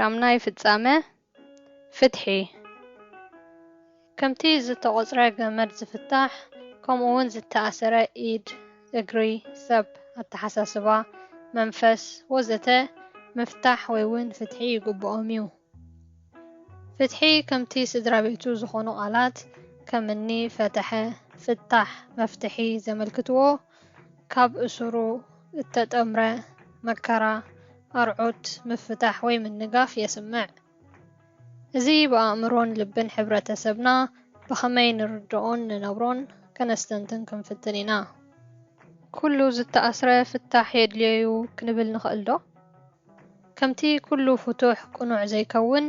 ፕሮግራም ናይ ፍጻመ ፍትሒ። ከምቲ ዝተቖጽረ ገመድ ዝፍታሕ፣ ከምኡ እውን ዝተኣሰረ ኢድ፣ እግሪ፣ ሰብ፣ ኣተሓሳስባ፣ መንፈስ ወዘተ ምፍታሕ ወይ እውን ፍትሒ ይግብኦም እዩ። ፍትሒ ከምቲ ስድራ ቤቱ ዝኾኑ ቃላት ከም እኒ ፈተሐ፣ ፍታሕ፣ መፍትሒ ዘመልክትዎ፣ ካብ እሱሩ እተጠምረ መከራ፣ ኣርዑት፣ ምፍታሕ ወይ ምንጋፍ የስምዕ። እዚ ብኣእምሮን ልብን ሕብረተሰብና ብኸመይ ንርድኦን ንነብሮን ከነስተንትን ክንፍትን ኢና። ኩሉ ዝተኣስረ ፍታሕ የድልዮ እዩ ክንብል ንኽእል ዶ? ከምቲ ኩሉ ፍቱሕ ቅኑዕ ዘይከውን፣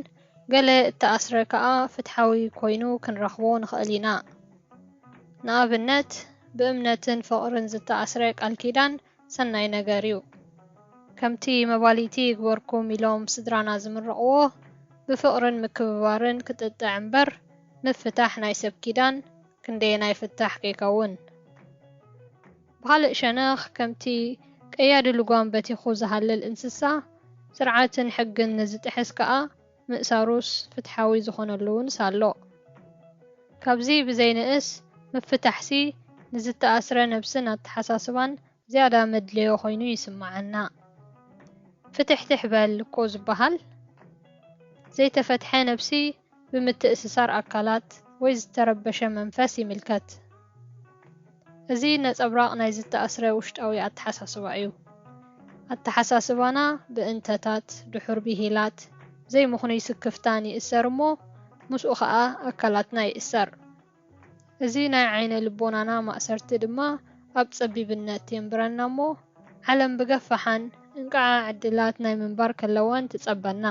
ገለ እተኣስረ ከኣ ፍትሓዊ ኮይኑ ክንረኽቦ ንኽእል ኢና። ንኣብነት፣ ብእምነትን ፍቕርን ዝተኣስረ ቃል ኪዳን ሰናይ ነገር እዩ። ከምቲ መባልይቲ ይግበርኩም ኢሎም ስድራና ዝምርቕዎ፣ ብፍቕርን ምክብባርን ክጥጥዕ እምበር፣ ምፍታሕ ናይ ሰብ ኪዳን ክንደየናይ ፍታሕ ከይከውን። ብኻልእ ሸነኽ፣ ከምቲ ቀያዲ ልጓም በቲኹ ዝሃልል እንስሳ፣ ስርዓትን ሕግን ንዝጥሕስ ከኣ ምእሳሩስ ፍትሓዊ ዝኾነሉ እውንስ ኣሎ። ካብዚ ብዘይንእስ፣ ምፍታሕሲ ንዝተኣስረ ነብስን ኣተሓሳስባን ዝያዳ መድለዮ ኮይኑ ይስምዓና። ፍትሕትሕ በል እኮ ዝበሃል። ዘይተፈትሐ ነብሲ ብምትእስሳር ኣካላት ወይ ዝተረበሸ መንፈስ ይምልከት። እዚ ነጸብራቕ ናይ ዝተኣስረ ውሽጣዊ ኣተሓሳስባ እዩ። ኣተሓሳስባና ብእንተታት፣ ድሑር ብሂላት፣ ዘይምኽኑይ ስክፍታን ይእሰር እሞ፣ ምስኡ ኸኣ ኣካላትና ይእሰር። እዚ ናይ ዓይነ ልቦናና ማእሰርቲ ድማ ኣብ ጸቢብነት የንብረና እሞ፣ ዓለም ብገፋሓን እንቅዓ ዕድላት ናይ ምንባር ከለዋን ትጸበና።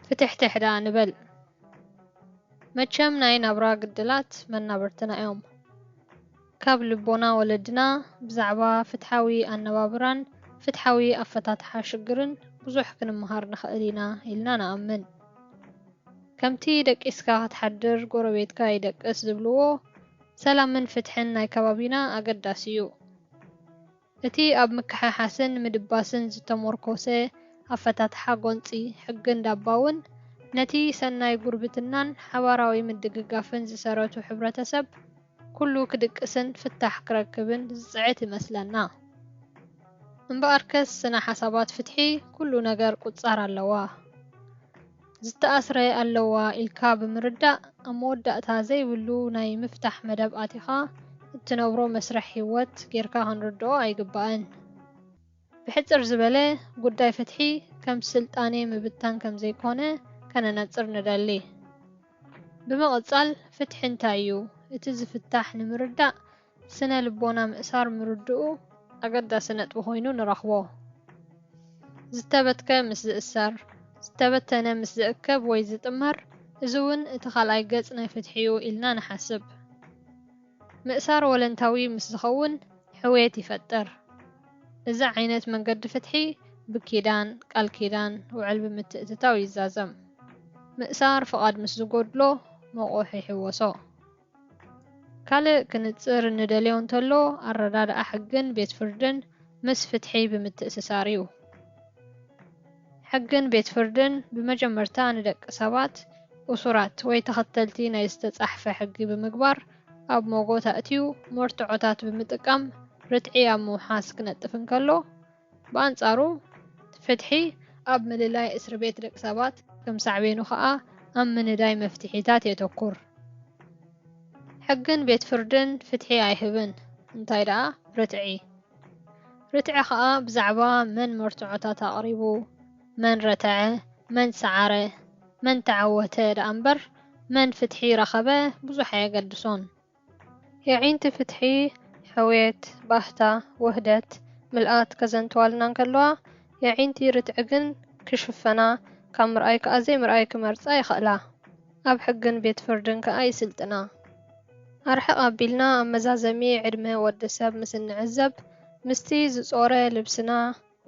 ፍትሕትሕ ደኣ ንበል። መቸም ናይ ናብራ ግድላት መናብርትና እዮም። ካብ ልቦና ወለድና ብዛዕባ ፍትሓዊ ኣነባብራን ፍትሓዊ ኣፈታትሓ ሽግርን ብዙሕ ክንምሃር ንኽእል ኢና ኢልና ንኣምን። ከምቲ ደቂስካ ክትሓድር ጎረቤትካ ይደቅስ ዝብልዎ፣ ሰላምን ፍትሕን ናይ ከባቢና ኣገዳሲ እዩ። እቲ ኣብ ምክሕሓስን ምድባስን ዝተሞርኮሰ ኣፈታትሓ ጎንጺ ሕግን ዳባውን፣ ነቲ ሰናይ ጉርብትናን ሓባራዊ ምድግጋፍን ዝሰረቱ ሕብረተሰብ፣ ኩሉ ክድቅስን ፍታሕ ክረክብን ዝጽዕት ይመስለና። እምበኣርከስ ስነ ሓሳባት ፍትሒ ኩሉ ነገር ቁጻር ኣለዋ። ዝተኣስረ ኣለዋ ኢልካ ብምርዳእ፣ ኣብ መወዳእታ ዘይብሉ ናይ ምፍታሕ መደብ ኣቲኻ እትነብሮ መስርሕ ህይወት ጌርካ ክንርድኦ ኣይግባእን። ብሕጽር ዝበለ፣ ጉዳይ ፍትሒ ከም ስልጣኔ ምብታን ከም ዘይኮነ ከነነጽር ንደሊ። ብምቕጻል፣ ፍትሒ እንታይ እዩ? እቲ ዝፍታሕ ንምርዳእ ስነ ልቦና ምእሳር ምርድኡ ኣገዳሲ ነጥቢ ኮይኑ ንረኽቦ። ዝተበትከ ምስ ዝእሰር፣ ዝተበተነ ምስ ዝእከብ ወይ ዝጥመር፣ እዚ እውን እቲ ካልኣይ ገጽ ናይ ፍትሒ እዩ ኢልና ንሓስብ። ምእሳር ወለንታዊ ምስ ዝኸውን ሕውየት ይፈጥር። እዚ ዓይነት መንገዲ ፍትሒ ብኪዳን፣ ቃል ኪዳን፣ ውዕል ብምትእትታው ይዛዘም። ምእሳር ፍቓድ ምስ ዝጎድሎ መቑሕ ይሕወሶ። ካልእ ክንጽር እንደልዮ እንተሎ፣ ኣረዳድኣ ሕግን ቤት ፍርድን ምስ ፍትሒ ብምትእስሳር እዩ። ሕግን ቤት ፍርድን ብመጀመርታ ንደቂ ሰባት እሱራት ወይ ተኸተልቲ ናይ ዝተጻሕፈ ሕጊ ብምግባር ኣብ ሞጎት ኣእትዩ መርትዖታት ብምጥቃም ርትዒ ኣብ ምውሓስ ክነጥፍ እንከሎ፣ ብኣንጻሩ ፍትሒ ኣብ ምልላይ እስር ቤት ደቂ ሰባት ከም ሳዕቤኑ ከኣ ኣብ ምንዳይ መፍትሒታት የተኩር። ሕግን ቤት ፍርድን ፍትሒ ኣይህብን፣ እንታይ ደኣ ርትዒ። ርትዒ ከኣ ብዛዕባ መን መርትዖታት ኣቕሪቡ፣ መን ረተዐ፣ መን ሰዓረ፣ መን ተዓወተ ደኣ እምበር መን ፍትሒ ረኸበ ብዙሕ ኣየገድሶን። የዒንቲ ፍትሒ ሕውየት፣ ባህታ፣ ውህደት፣ ምልኣት ከዘንትዋልና እንከለዋ፣ የዒንቲ ርትዒ ግን ክሽፈና፣ ካብ ምርኣይ ከኣ ዘይምርኣይ ክመርጻ ይኽእላ። ኣብ ሕግን ቤት ፍርድን ከኣ ይስልጥና። ኣርሕቕ ኣቢልና ኣብ መዛዘሚ ዕድመ ወዲ ሰብ ምስ እንዕዘብ፣ ምስቲ ዝጾረ ልብስና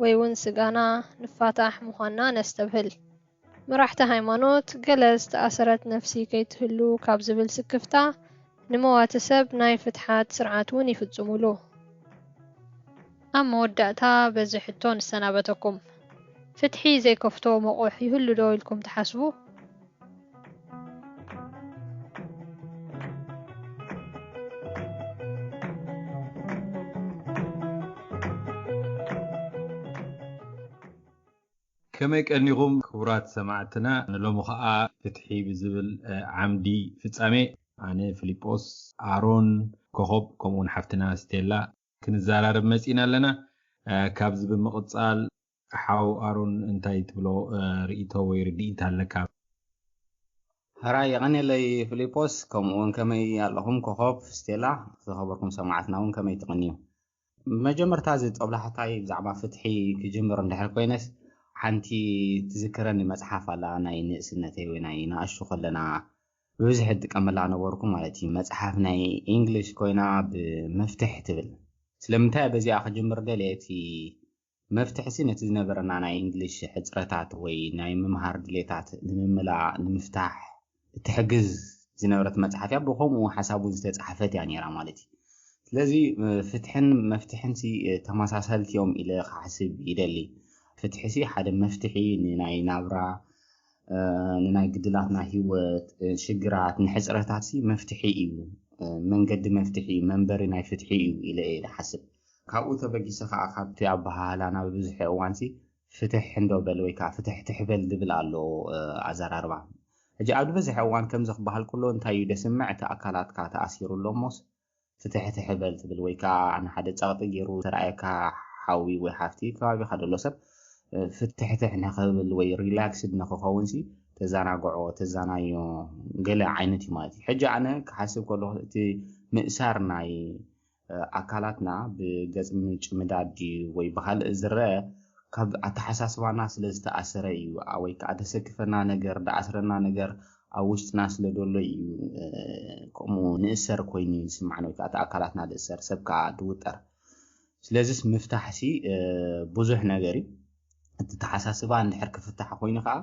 ወይ እውን ስጋና ንፋታሕ ምዃንና ነስተብህል። መራሕቲ ሃይማኖት፣ ገለ ዝተኣሰረት ነፍሲ ከይትህሉ ካብ ዝብል ስክፍታ፣ ንመዋቲ ሰብ ናይ ፍትሓት ስርዓት እውን ይፍጽሙሉ። ኣብ መወዳእታ በዚ ሕቶ ንሰናበተኩም። ፍትሒ ዘይከፍቶ መቑሕ ይህሉ ዶ ኢልኩም ትሓስቡ? ከመይ ቀኒኹም ክቡራት ሰማዕትና? ንሎሚ ኸዓ ፍትሒ ብዝብል ዓምዲ ፍጻሜ ኣነ ፊሊጶስ፣ ኣሮን፣ ኮኾብ ከምኡውን ሓፍትና ስቴላ ክንዘራረብ መጺና ኣለና። ካብዚ ብምቕጻል ሓው ኣሮን እንታይ ትብሎ ርእይቶ ወይ ርድኢት ኣለካ? ሕራይ የቐንየለይ ፊሊጶስ፣ ከምኡውን ከመይ ኣለኹም ኮኾብ፣ ስቴላ፣ ዝኸበርኩም ሰማዕትና እውን ከመይ ትቕንዩ? መጀመርታ እዚ ጦብላሕታይ ብዛዕባ ፍትሒ ክጅምር እንድሕር ኮይነስ ሓንቲ ትዝክረኒ መጽሓፍ ኣላ፣ ናይ ንእስነተይ ወይ ናይ ንኣሽቱ ከለና ብብዝሒ እጥቀመላ ነበርኩ ማለት እዩ። መጽሓፍ ናይ ኢንግሊሽ ኮይና ብመፍትሕ ትብል። ስለምንታይ በዚኣ ክጅምር ደልየ? እቲ መፍትሕ ሲ ነቲ ዝነበረና ናይ ኢንግሊሽ ሕጽረታት ወይ ናይ ምምሃር ድሌታት ንምምላእ ንምፍታሕ እትሕግዝ ዝነበረት መጽሓፍ እያ። ብኸምኡ ሓሳብ እውን ዝተጻሕፈት እያ ነይራ ማለት እዩ። ስለዚ ፍትሕን መፍትሕን ሲ ተመሳሰልቲ እዮም ኢለ ክሓስብ ይደሊ። ፍትሒ ሲ ሓደ መፍትሒ ንናይ ናብራ ንናይ ግድላትና ህይወት ሽግራት ንሕፅረታት ሲ መፍትሒ እዩ። መንገዲ መፍትሒ መንበሪ ናይ ፍትሒ እዩ ኢለ እየ ዝሓስብ። ካብኡ ተበጊሰ ከዓ ካብቲ ኣበሃህላና ብብዝሒ እዋን ሲ ፍትሕ እንዶ በል ወይ ከዓ ፍትሕትሕ በል ዝብል ኣሎ ኣዘራርባ። ሕጂ ኣብ ዝበዝሐ እዋን ከምዚ ክበሃል ከሎ እንታይ እዩ ደስምዕ? እቲ ኣካላትካ ተኣሲሩ ኣሎ እሞስ ፍትሕትሕ በል ትብል ወይ ከዓ ንሓደ ፀቕጢ ገይሩ ተረኣየካ ሓዊ ወይ ሓፍቲ ከባቢኻ ዘሎ ሰብ ፍትሕትሕ ንኽብል ወይ ሪላክስድ ንኽኸውን ሲ ተዘናግዖ፣ ተዘናዮ፣ ገለ ዓይነት እዩ ማለት እዩ። ሕጂ ኣነ ክሓስብ ከለኹ እቲ ምእሳር ናይ ኣካላትና ብገፅ ምጭምዳድ ድዩ ወይ ብካልእ ዝረአ ካብ ኣተሓሳስባና ስለ ዝተኣሰረ እዩ ወይ ከዓ ደሰክፈና ነገር ደኣስረና ነገር ኣብ ውሽጥና ስለ ደሎ እዩ ከምኡ ንእሰር ኮይኑ ዝስማዕና ወይ ከዓ እቲ ኣካላትና ዝእሰር ሰብ ከዓ ድውጠር። ስለዚስ ምፍታሕ ሲ ብዙሕ ነገር እዩ። እቲ ተሓሳስባ እንድሕር ክፍታሕ ኮይኑ ከዓ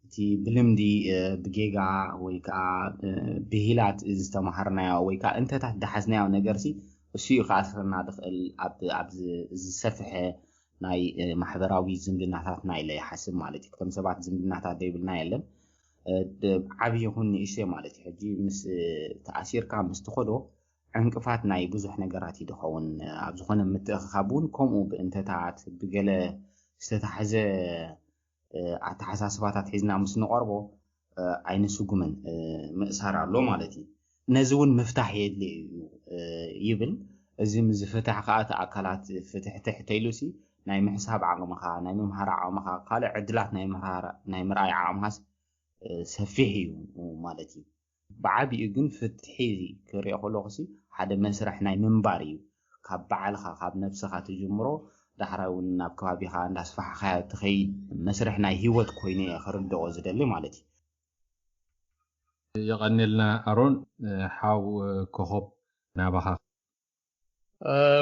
እቲ ብልምዲ ብጌጋ ወይ ከዓ ብሂላት ዝተምሃርናዮ ወይ ከዓ እንተታት ዝሓዝናዮ ነገር ሲ እሱ እዩ ክኣስረና ዝኽእል ኣብ ዝሰፍሐ ናይ ማሕበራዊ ዝምድናታትና ኢለ ይሓስብ ማለት እዩ። ከም ሰባት ዝምድናታት ዘይብልና የለን ዓብዪ ይኹን ንእሽተይ ማለት እዩ። ሕጂ ምስ ተኣሲርካ ምስ ትኸዶ ዕንቅፋት ናይ ብዙሕ ነገራት እዩ ዝኸውን። ኣብ ዝኾነ ምትእኽኻብ እውን ከምኡ ብእንተታት ብገለ ዝተታሕዘ ኣተሓሳስባታት ሒዝና ምስ ንቐርቦ ኣይንስጉምን፣ ምእሳር ኣሎ ማለት እዩ። ነዚ እውን ምፍታሕ የድልየ እዩ ይብል። እዚ ምስ ዝፍታሕ ከዓ እቲ ኣካላት ፍትሕትሕ ተይሉሲ ናይ ምሕሳብ ዓቕምኻ ናይ ምምሃር ዓቕምኻ ካልእ ዕድላት ናይ ምርኣይ ዓቕምኻስ ሰፊሕ እዩ ማለት እዩ። ብዓቢኡ ግን ፍትሒ ክሪኦ ከለኹ ሲ ሓደ መስርሕ ናይ ምንባር እዩ። ካብ ባዕልኻ ካብ ነብስኻ ትጅምሮ ዳሕራይ እውን ናብ ከባቢኻ እንዳስፋሕኻዮ ትኸይድ መስርሕ ናይ ህይወት ኮይኑ እየ ክርድኦ ዝደሊ ማለት እዩ። የቐንየልና ኣሮን። ሓው ኮኾብ ናባኻ።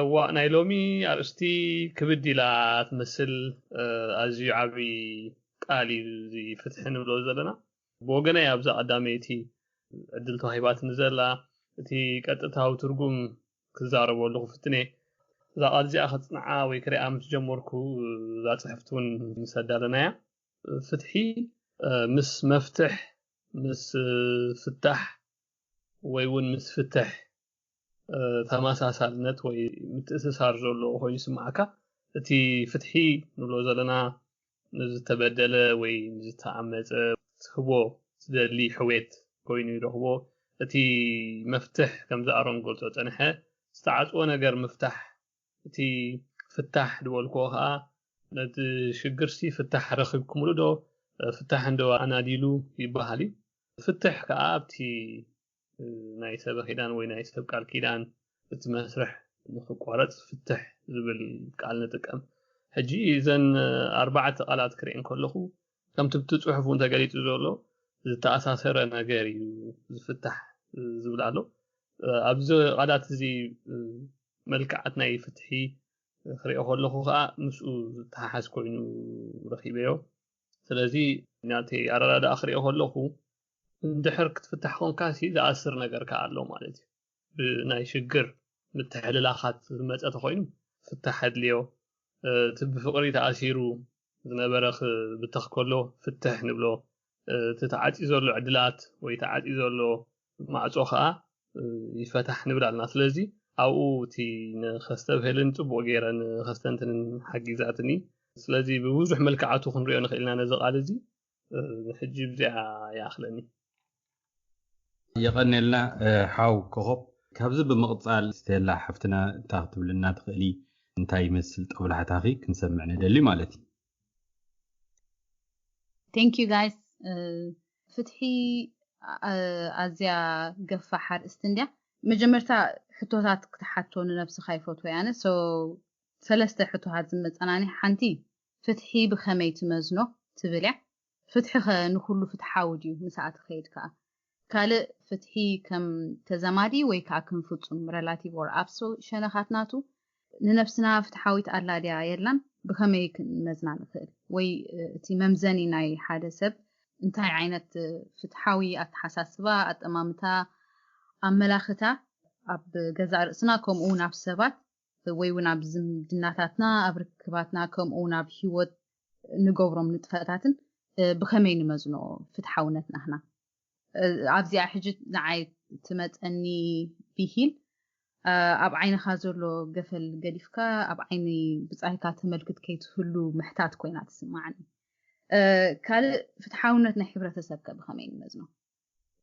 እዋ ናይ ሎሚ ኣርእስቲ ክብድ ኢላ ትመስል። ኣዝዩ ዓብዪ ቃል እዩ እዚ ፍትሒ ንብሎ ዘለና። ብወገነይ ኣብዛ ቀዳመይቲ ዕድል ተዋሂባትኒ ዘላ እቲ ቀጥታዊ ትርጉም ክዛረበሉ ክፍትን እየ። እዛ ቃል እዚኣ ከፅንዓ ወይ ክሪኣ ምስ ጀመርኩ እዛ ፅሕፍቲ እውን ምስ ኣዳለናያ ፍትሒ ምስ መፍትሕ ምስ ፍታሕ ወይ እውን ምስ ፍትሕ ተመሳሳልነት ወይ ምትእስሳር ዘሎ ኮይኑ ይስምዓካ። እቲ ፍትሒ ንብሎ ዘለና ንዝተበደለ ወይ ንዝተዓመፀ ክትህቦ ትደሊ ሕውየት ኮይኑ ይረኽቦ። እቲ መፍትሕ ከምዚ ኣሮን ገልጾ ጸንሐ ዝተዓጽወ ነገር ምፍታሕ፣ እቲ ፍታሕ ዝበልክዎ ከዓ ነቲ ሽግርሲ ፍታሕ ረኺብኩምሉ ዶ ፍታሕ እንዶ ኣናዲሉ ይበሃል እዩ። ፍትሕ ከዓ ኣብቲ ናይ ሰበ ኪዳን ወይ ናይ ሰብ ቃል ኪዳን እቲ መስርሕ ንክቋረፅ ፍትሕ ዝብል ቃል ንጥቀም። ሕጂ እዘን ኣርባዕተ ቃላት ክሪኤን ከለኹ ከምቲ ብቲ ፅሑፍ እውን ተገሊፁ ዘሎ ዝተኣሳሰረ ነገር እዩ ዝፍታሕ ዝብል ኣሎ። ኣብዚ ቃላት እዚ መልክዓት ናይ ፍትሒ ክሪኦ ከለኹ ከዓ ምስኡ ዝተሓሓዝ ኮይኑ ረኺበዮ። ስለዚ ናተይ ኣረዳድኣ ክሪኦ ከለኹ እንድሕር ክትፍታሕ ኮንካ ሲ ዝኣስር ነገር ከዓ ኣሎ ማለት እዩ። ብናይ ሽግር ምትሕልላኻት ዝመፀ ተኮይኑ ፍታሕ ኣድልዮ። እቲ ብፍቅሪ ተኣሲሩ ዝነበረ ክብተኽ ከሎ ፍትሕ ንብሎ፣ እቲ ተዓፅዩ ዘሎ ዕድላት ወይ ተዓፅዩ ዘሎ ማዕፆ ከዓ ይፈታሕ ንብል ኣለና። ስለዚ ኣብኡ እቲ ንኸስተብህልን ፅቡቕ ገይረን ከስተንትንን ሓጊዛትኒ። ስለዚ ብብዙሕ መልክዓቱ ክንሪኦ ንኽእል ኢና ነዚ ቃል እዚ። ንሕጂ ብዚኣ ይኣኽለኒ። የቐነልና ሓው ኮኾብ። ካብዚ ብምቕፃል ስቴላ ሓፍትና እንታይ ክትብልና ትኽእሊ? እንታይ ይመስል ጠብላሕታኺ ክንሰምዕ ንደሊ ማለት እዩ። Thank you guys። ፍትሒ ኣዝያ ገፋሕ ኣርእስቲ እንድያ። መጀመርታ ሕቶታት ክትሓቶ ንነብስኻ ይፈትወ ያነ። ሰለስተ ሕቶታት ዝመፀናኒ። ሓንቲ ፍትሒ ብኸመይ ትመዝኖ ትብል እያ። ፍትሒ ኸ ንኹሉ ፍትሓዊ ድዩ? ምስኣ ትኸይድ ከኣ ካልእ ፍትሒ ከም ተዘማዲ ወይ ከዓ ከም ፍጹም፣ relative or absolute፣ ሸነኻት ናቱ ንነብስና ፍትሓዊት ኣላ ድያ የላን ብኸመይ ክንመዝና ንኽእል? ወይ እቲ መምዘኒ ናይ ሓደ ሰብ እንታይ ዓይነት ፍትሓዊ ኣተሓሳስባ፣ ኣጠማምታ፣ ኣመላኽታ ኣብ ገዛእ ርእስና ከምኡ እውን ኣብ ሰባት ወይ እውን ኣብ ዝምድናታትና ኣብ ርክባትና ከምኡ እውን ኣብ ሂወት ንገብሮም ንጥፈታትን ብኸመይ ንመዝኖ ፍትሓውነት ናህና? ኣብዚኣ ሕጂ ንዓይ ትመፀኒ ብሂል ኣብ ዓይንኻ ዘሎ ገፈል ገዲፍካ ኣብ ዓይኒ ብፃይካ ተመልክት ከይትህሉ ምሕታት ኮይና ትስማዓኒ። ካልእ ፍትሓውነት ናይ ሕብረተሰብከ ብኸመይ ንመዝኖ?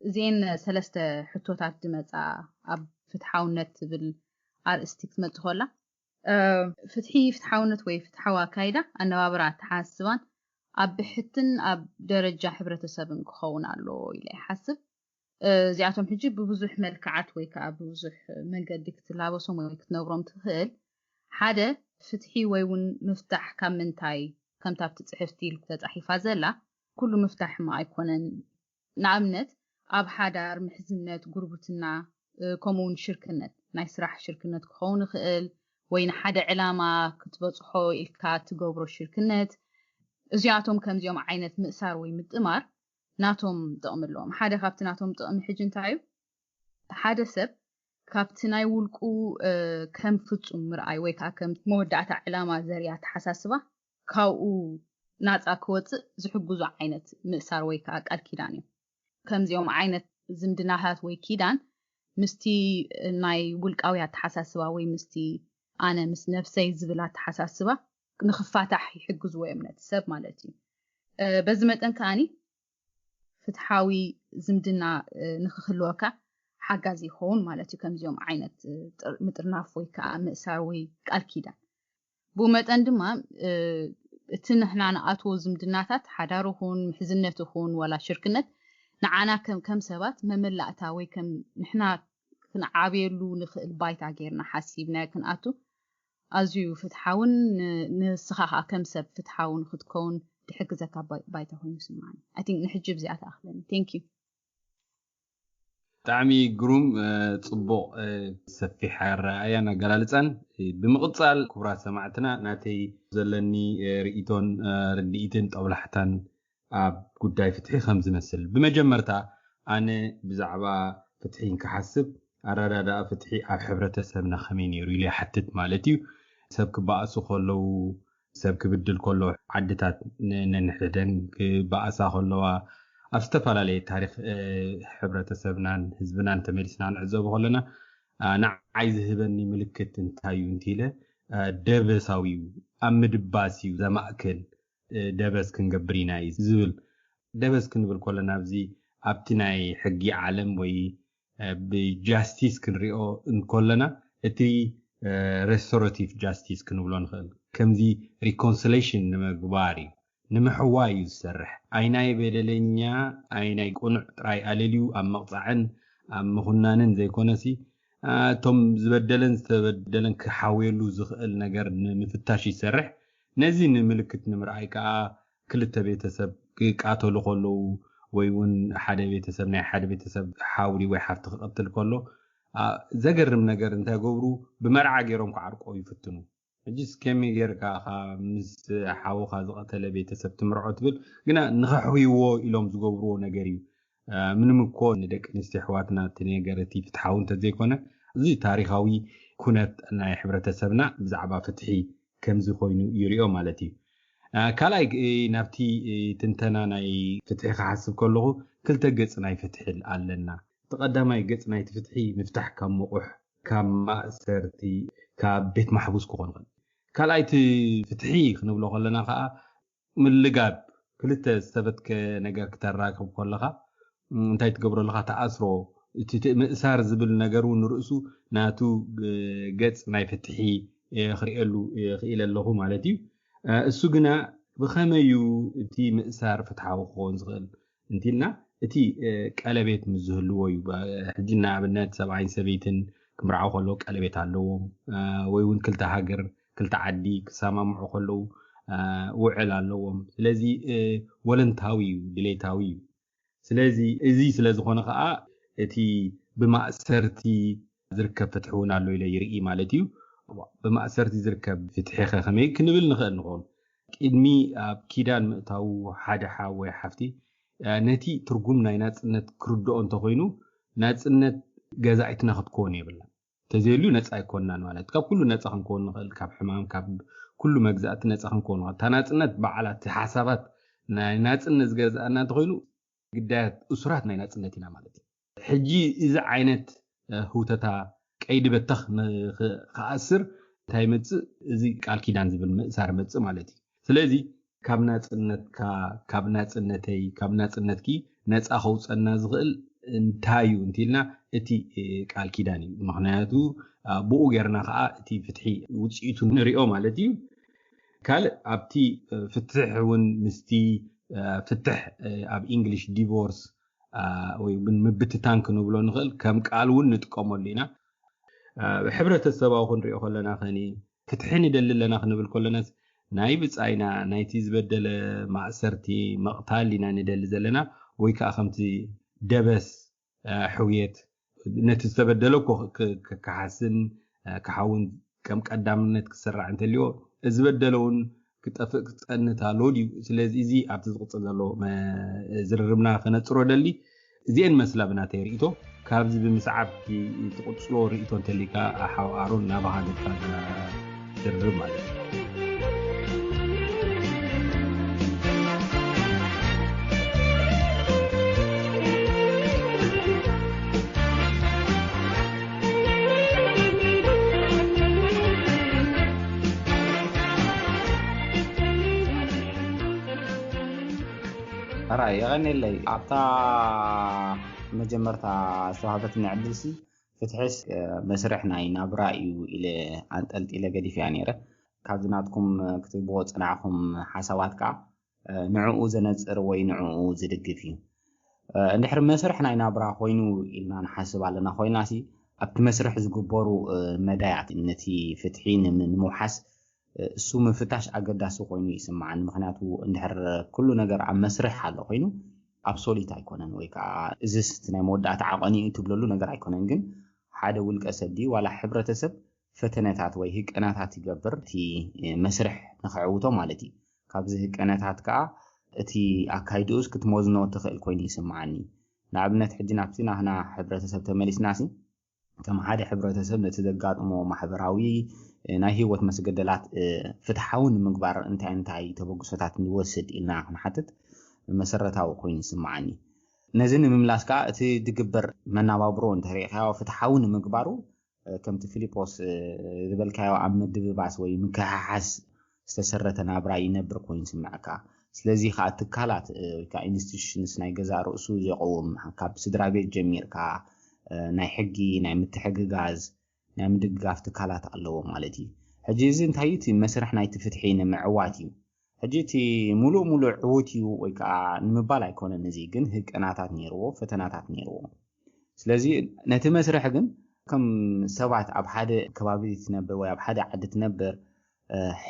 እዚኤን ሰለስተ ሕቶታት ዝመፃ ኣብ ፍትሓውነት ትብል ኣርእስቲ ክትመፅእ ከላ ፍትሒ፣ ፍትሓውነት ወይ ፍትሓዊ ኣካይዳ ኣነባብራ ኣተሓሳስባን ኣብ ብሕትን ኣብ ደረጃ ሕብረተሰብን ክኸውን ኣለዎ ኢለ ይሓስብ። እዚኣቶም ሕጂ ብብዙሕ መልክዓት ወይ ከዓ ብብዙሕ መንገዲ ክትላበሶም ወይ ክትነብሮም ትኽእል። ሓደ ፍትሒ ወይ እውን ምፍታሕ ካብ ምንታይ ከምታ ኣብቲ ፅሕፍቲ ኢሉ ተፃሒፋ ዘላ ኩሉ ምፍታሕ ሕማቕ ኣይኮነን። ንኣብነት ኣብ ሓዳር፣ ምሕዝነት፣ ጉርብትና ከምኡ እውን ሽርክነት፣ ናይ ስራሕ ሽርክነት ክኸውን ይኽእል ወይ ንሓደ ዕላማ ክትበፅሖ ኢልካ ትገብሮ ሽርክነት። እዚኣቶም ከምዚኦም ዓይነት ምእሳር ወይ ምጥማር ናቶም ጥቕሚ ኣለዎም። ሓደ ካብቲ ናቶም ጥቕሚ ሕጂ እንታይ እዩ? ሓደ ሰብ ካብቲ ናይ ውልቁ ከም ፍጹም ምርኣይ ወይ ከዓ ከም መወዳእታ ዕላማ ዘርኢ ኣተሓሳስባ ካብኡ ናፃ ክወፅእ ዝሕግዙ ዓይነት ምእሳር ወይ ከዓ ቃል ኪዳን እዩ። ከምዚኦም ዓይነት ዝምድናታት ወይ ኪዳን ምስቲ ናይ ውልቃዊ ኣተሓሳስባ ወይ ምስቲ ኣነ ምስ ነብሰይ ዝብል ኣተሓሳስባ ንኽፋታሕ ይሕግዝዎ እዮም ነቲ ሰብ ማለት እዩ። በዚ መጠን ከዓኒ ፍትሓዊ ዝምድና ንኽህልወካ ሓጋዚ ይኸውን ማለት እዩ። ከምዚኦም ዓይነት ምጥርናፍ ወይ ከዓ ምእሳር ወይ ቃል ኪዳን ብኡ መጠን ድማ እቲ ንሕና ንኣትዎ ዝምድናታት ሓዳር ይኹን ምሕዝነት ይኹን ዋላ ሽርክነት ንዓና ከም ሰባት መመላእታ ወይ ከም ንሕና ክንዓብየሉ ንኽእል ባይታ ጌርና ሓሲብና ክንኣቱ ኣዝዩ ፍትሓውን ንስኻ ከዓ ከም ሰብ ፍትሓውን ክትከውን ዝሕግዘካ ባይታ ኮይኑ ይስምዓኒ። I think ንሕጂ ብዚኣ ትኣኽለኒ። Thank you። ብጣዕሚ ግሩም፣ ጽቡቕ፣ ሰፊሕ ኣረኣእያን ኣገላልጻን። ብምቕጻል ክቡራት ሰማዕትና ናተይ ዘለኒ ርእይቶን ርድኢትን ጠብላሕታን ኣብ ጉዳይ ፍትሒ ከም ዝመስል፣ ብመጀመርታ ኣነ ብዛዕባ ፍትሒ እንክሓስብ ኣረዳድኣ ፍትሒ ኣብ ሕብረተሰብና ከመይ ነይሩ ኢሉ ይሓትት ማለት እዩ። ሰብ ክበኣሱ ከለዉ፣ ሰብ ክብድል ከሎ፣ ዓድታት ነንሕደን ክበኣሳ ከለዋ፣ ኣብ ዝተፈላለየ ታሪክ ሕብረተሰብናን ህዝብናን ተመሊስና ንዕዘቡ ከለና፣ ንዓይ ዝህበኒ ምልክት እንታይ እዩ እንተኢለ፣ ደበሳዊ እዩ፣ ኣብ ምድባስ እዩ ዘማእክል፣ ደበስ ክንገብር ኢና እዩ ዝብል። ደበስ ክንብል ከለና ኣብዚ ኣብቲ ናይ ሕጊ ዓለም ወይ ብጃስቲስ ክንሪኦ እንከለና እቲ restorative justice ክንብሎ ንኽእል። ከምዚ reconciliation ንምግባር እዩ፣ ንምሕዋይ እዩ ዝሰርሕ። ኣይናይ በደለኛ ኣይናይ ቅኑዕ ጥራይ ኣለልዩ ኣብ መቕፃዕን ኣብ ምኹናንን ዘይኮነሲ፣ እቶም ዝበደለን ዝተበደለን ክሓውየሉ ዝኽእል ነገር ንምፍታሽ ይሰርሕ። ነዚ ንምልክት ንምርኣይ ከዓ ክልተ ቤተሰብ ክቃተሉ ከለዉ ወይ እውን ሓደ ቤተሰብ ናይ ሓደ ቤተሰብ ሓውሪ ወይ ሓፍቲ ክቐትል ከሎ፣ ዘገርም ነገር እንታይ ገብሩ? ብመርዓ ገይሮም ክዓርቆ ይፍትኑ። ሕጂስ ከመይ ጌርካ ኢኻ ምስ ሓውኻ ዝቐተለ ቤተሰብ ትምርዖ ትብል? ግና ንኸሕውይዎ ኢሎም ዝገብርዎ ነገር እዩ። ምንም እኮ ንደቂ ኣንስትዮ ኣሕዋትና እቲ ነገር እቲ ፍትሓዊ እንተዘይኮነ፣ እዚ ታሪኻዊ ኩነት ናይ ሕብረተሰብና ብዛዕባ ፍትሒ ከምዚ ኮይኑ ይሪኦ ማለት እዩ። ካልኣይ ናብቲ ትንተና ናይ ፍትሒ ክሓስብ ከለኹ ክልተ ገፅ ናይ ፍትሒ ኣለና። እቲ ቀዳማይ ገፅ ናይቲ ፍትሒ ምፍታሕ ካብ መቑሕ፣ ካብ ማእሰርቲ፣ ካብ ቤት ማሕቡስ ክኾን ይኽእል። ካልኣይቲ ፍትሒ ክንብሎ ከለና ከዓ ምልጋብ፣ ክልተ ዝተበትከ ነገር ክተራክብ ከለኻ እንታይ ትገብሮ ኣለኻ? ተኣስሮ። እቲ ምእሳር ዝብል ነገር እውን ንርእሱ ናቱ ገጽ ናይ ፍትሒ ክርእየሉ ክኢለ ኣለኹ ማለት እዩ። እሱ ግና ብኸመይ እዩ እቲ ምእሳር ፍትሓዊ ክኸውን ዝኽእል እንቲልና፣ እቲ ቀለቤት ምስ ዝህልዎ እዩ። ሕጂ ንኣብነት ሰብኣይን ሰበይትን ክምርዓው ከለዉ ቀለቤት ኣለዎም፣ ወይ እውን ክልተ ሃገር ክልተ ዓዲ ክሰማምዑ ከለዉ ውዕል ኣለዎም። ስለዚ ወለንታዊ እዩ፣ ድሌታዊ እዩ። ስለዚ እዚ ስለ ዝኾነ ከዓ እቲ ብማእሰርቲ ዝርከብ ፍትሒ እውን ኣሎ ኢለ ይርኢ ማለት እዩ። ብማእሰርቲ ዝርከብ ፍትሒ ከ ከመይ ክንብል ንኽእል ንኸውን? ቅድሚ ኣብ ኪዳን ምእታዉ ሓደ ሓው ወይ ሓፍቲ ነቲ ትርጉም ናይ ናፅነት ክርድኦ እንተኮይኑ ናፅነት ገዛኢትና ክትኮን የብላ። ተዘይልዩ ነፃ ኣይኮንናን ማለት ካብ ኩሉ ነፃ ክንከውን ንኽእል፣ ካብ ሕማም ካብ ኩሉ መግዛእቲ ነፃ ክንከውን ንኽእል። እታ ናፅነት በዓላት ሓሳባት ናይ ናፅነት ዝገዛእና እንተኮይኑ ግዳያት እሱራት ናይ ናፅነት ኢና ማለት እዩ። ሕጂ እዚ ዓይነት ህውተታ ቀይዲ በተኽ ክኣስር እንታይ ይመፅእ? እዚ ቃል ኪዳን ዝብል ምእሳር መፅእ ማለት እዩ። ስለዚ ካብ ናፅነትካ፣ ካብ ናፅነተይ፣ ካብ ናፅነትኪ ነፃ ከውፀና ዝኽእል እንታይ እዩ እንቲልና እቲ ቃል ኪዳን እዩ። ምክንያቱ ብኡ ጌርና ከዓ እቲ ፍትሒ ውፅኢቱ ንሪኦ ማለት እዩ። ካልእ ኣብቲ ፍትሕ እውን ምስቲ ፍትሕ ኣብ ኢንግሊሽ ዲቮርስ ወይ ምብትታን ክንብሎ ንኽእል፣ ከም ቃል እውን ንጥቀመሉ ኢና። ሕብረተሰባዊ ክንሪኦ ከለና ከኒ ፍትሒ ንደሊ ኣለና ክንብል ከለናስ ናይ ብፃይና ናይቲ ዝበደለ ማእሰርቲ ምቕታል ኢና ንደሊ ዘለና፣ ወይ ከዓ ከምቲ ደበስ ሕውየት ነቲ ዝተበደለ እኮ ክከሓስን ክሓውን ከም ቀዳምነት ክሰራዕ እንተልዮ ዝበደለ እውን ክጠፍእ ክፀንት ኣሎ ድዩ? ስለዚ እዚ ኣብቲ ዝቕፅል ዘሎ ዝርርብና ከነፅሮ ደሊ። እዚአን መስላ ብናተይ ርእቶ። ካብዚ ብምስዓብ ትቕፅሎ ርእቶ እንተሊካ ሓው ኣሮን ናባኻ ገድፋ ዝርርብ ማለት እዩ። ሕራይ የቐኔለይ ኣብታ መጀመርታ ዝተዋህበትኒ ዕድልሲ ፍትሕስ መስርሕ ናይ ናብራ እዩ ኢለ ኣንጠልጢለ ገዲፍያ ነይረ። ካብዚ ናትኩም ክትብዎ ጽናዕኹም ሓሳባት ከዓ ንዕኡ ዘነጽር ወይ ንዕኡ ዝድግፍ እዩ። እንድሕር መስርሕ ናይ ናብራ ኮይኑ ኢልና ንሓስብ ኣለና ኮይናሲ ኣብቲ መስርሕ ዝግበሩ መዳያት ነቲ ፍትሒ ንምውሓስ እሱ ምፍታሽ ኣገዳሲ ኮይኑ ይስምዓኒ። ምክንያቱ እንድሕር ኩሉ ነገር ኣብ መስርሕ ኣሎ ኮይኑ ኣብሶሊት ኣይኮነን ወይ ከዓ እዚስ ናይ መወዳእታ ዓቐኒኡ ትብለሉ ነገር ኣይኮነን። ግን ሓደ ውልቀ ሰብ ድዩ ዋላ ሕብረተሰብ ፈተነታት ወይ ህቀናታት ይገብር እቲ መስርሕ ንክዕውቶ ማለት እዩ። ካብዚ ህቀነታት ከዓ እቲ ኣካይድኡስ ክትመዝኖ ትኽእል ኮይኑ ይስምዓኒ። ንኣብነት ሕጂ ናብቲ ናህና ሕብረተሰብ ተመሊስናሲ ከም ሓደ ሕብረተሰብ ነቲ ዘጋጥሞ ማሕበራዊ ናይ ህይወት መስገደላት ፍትሓዊ ንምግባር እንታይ እንታይ ተበግሶታት ንወስድ ኢልና ክንሓትት መሰረታዊ ኮይኑ ይስምዓኒ። ነዚ ንምምላስ ከዓ እቲ ዝግበር መናባብሮ እንተሪእካዮ ፍትሓዊ ንምግባሩ ከምቲ ፊሊጶስ ዝበልካዮ ኣብ ምድብባስ ወይ ምክሕሓስ ዝተሰረተ ናብራ ይነብር ኮይኑ ይስምዐካ። ስለዚ ከዓ ትካላት ወይ ከዓ ኢንስቲቱሽንስ ናይ ገዛእ ርእሱ ዘቕውም ካብ ስድራ ቤት ጀሚርካ ናይ ሕጊ ናይ ምትሕግጋዝ ናይ ምድግጋፍ ትካላት ኣለዎ ማለት እዩ። ሕጂ እዚ እንታይ እቲ መስርሕ ናይቲ ፍትሒ ንምዕዋት እዩ። ሕጂ እቲ ሙሉእ ሙሉእ ዕዉት እዩ ወይ ከዓ ንምባል ኣይኮነን። እዚ ግን ህቀናታት ነይርዎ፣ ፈተናታት ነይርዎ። ስለዚ ነቲ መስርሕ ግን ከም ሰባት ኣብ ሓደ ከባቢ ትነብር ወይ ኣብ ሓደ ዓዲ ትነብር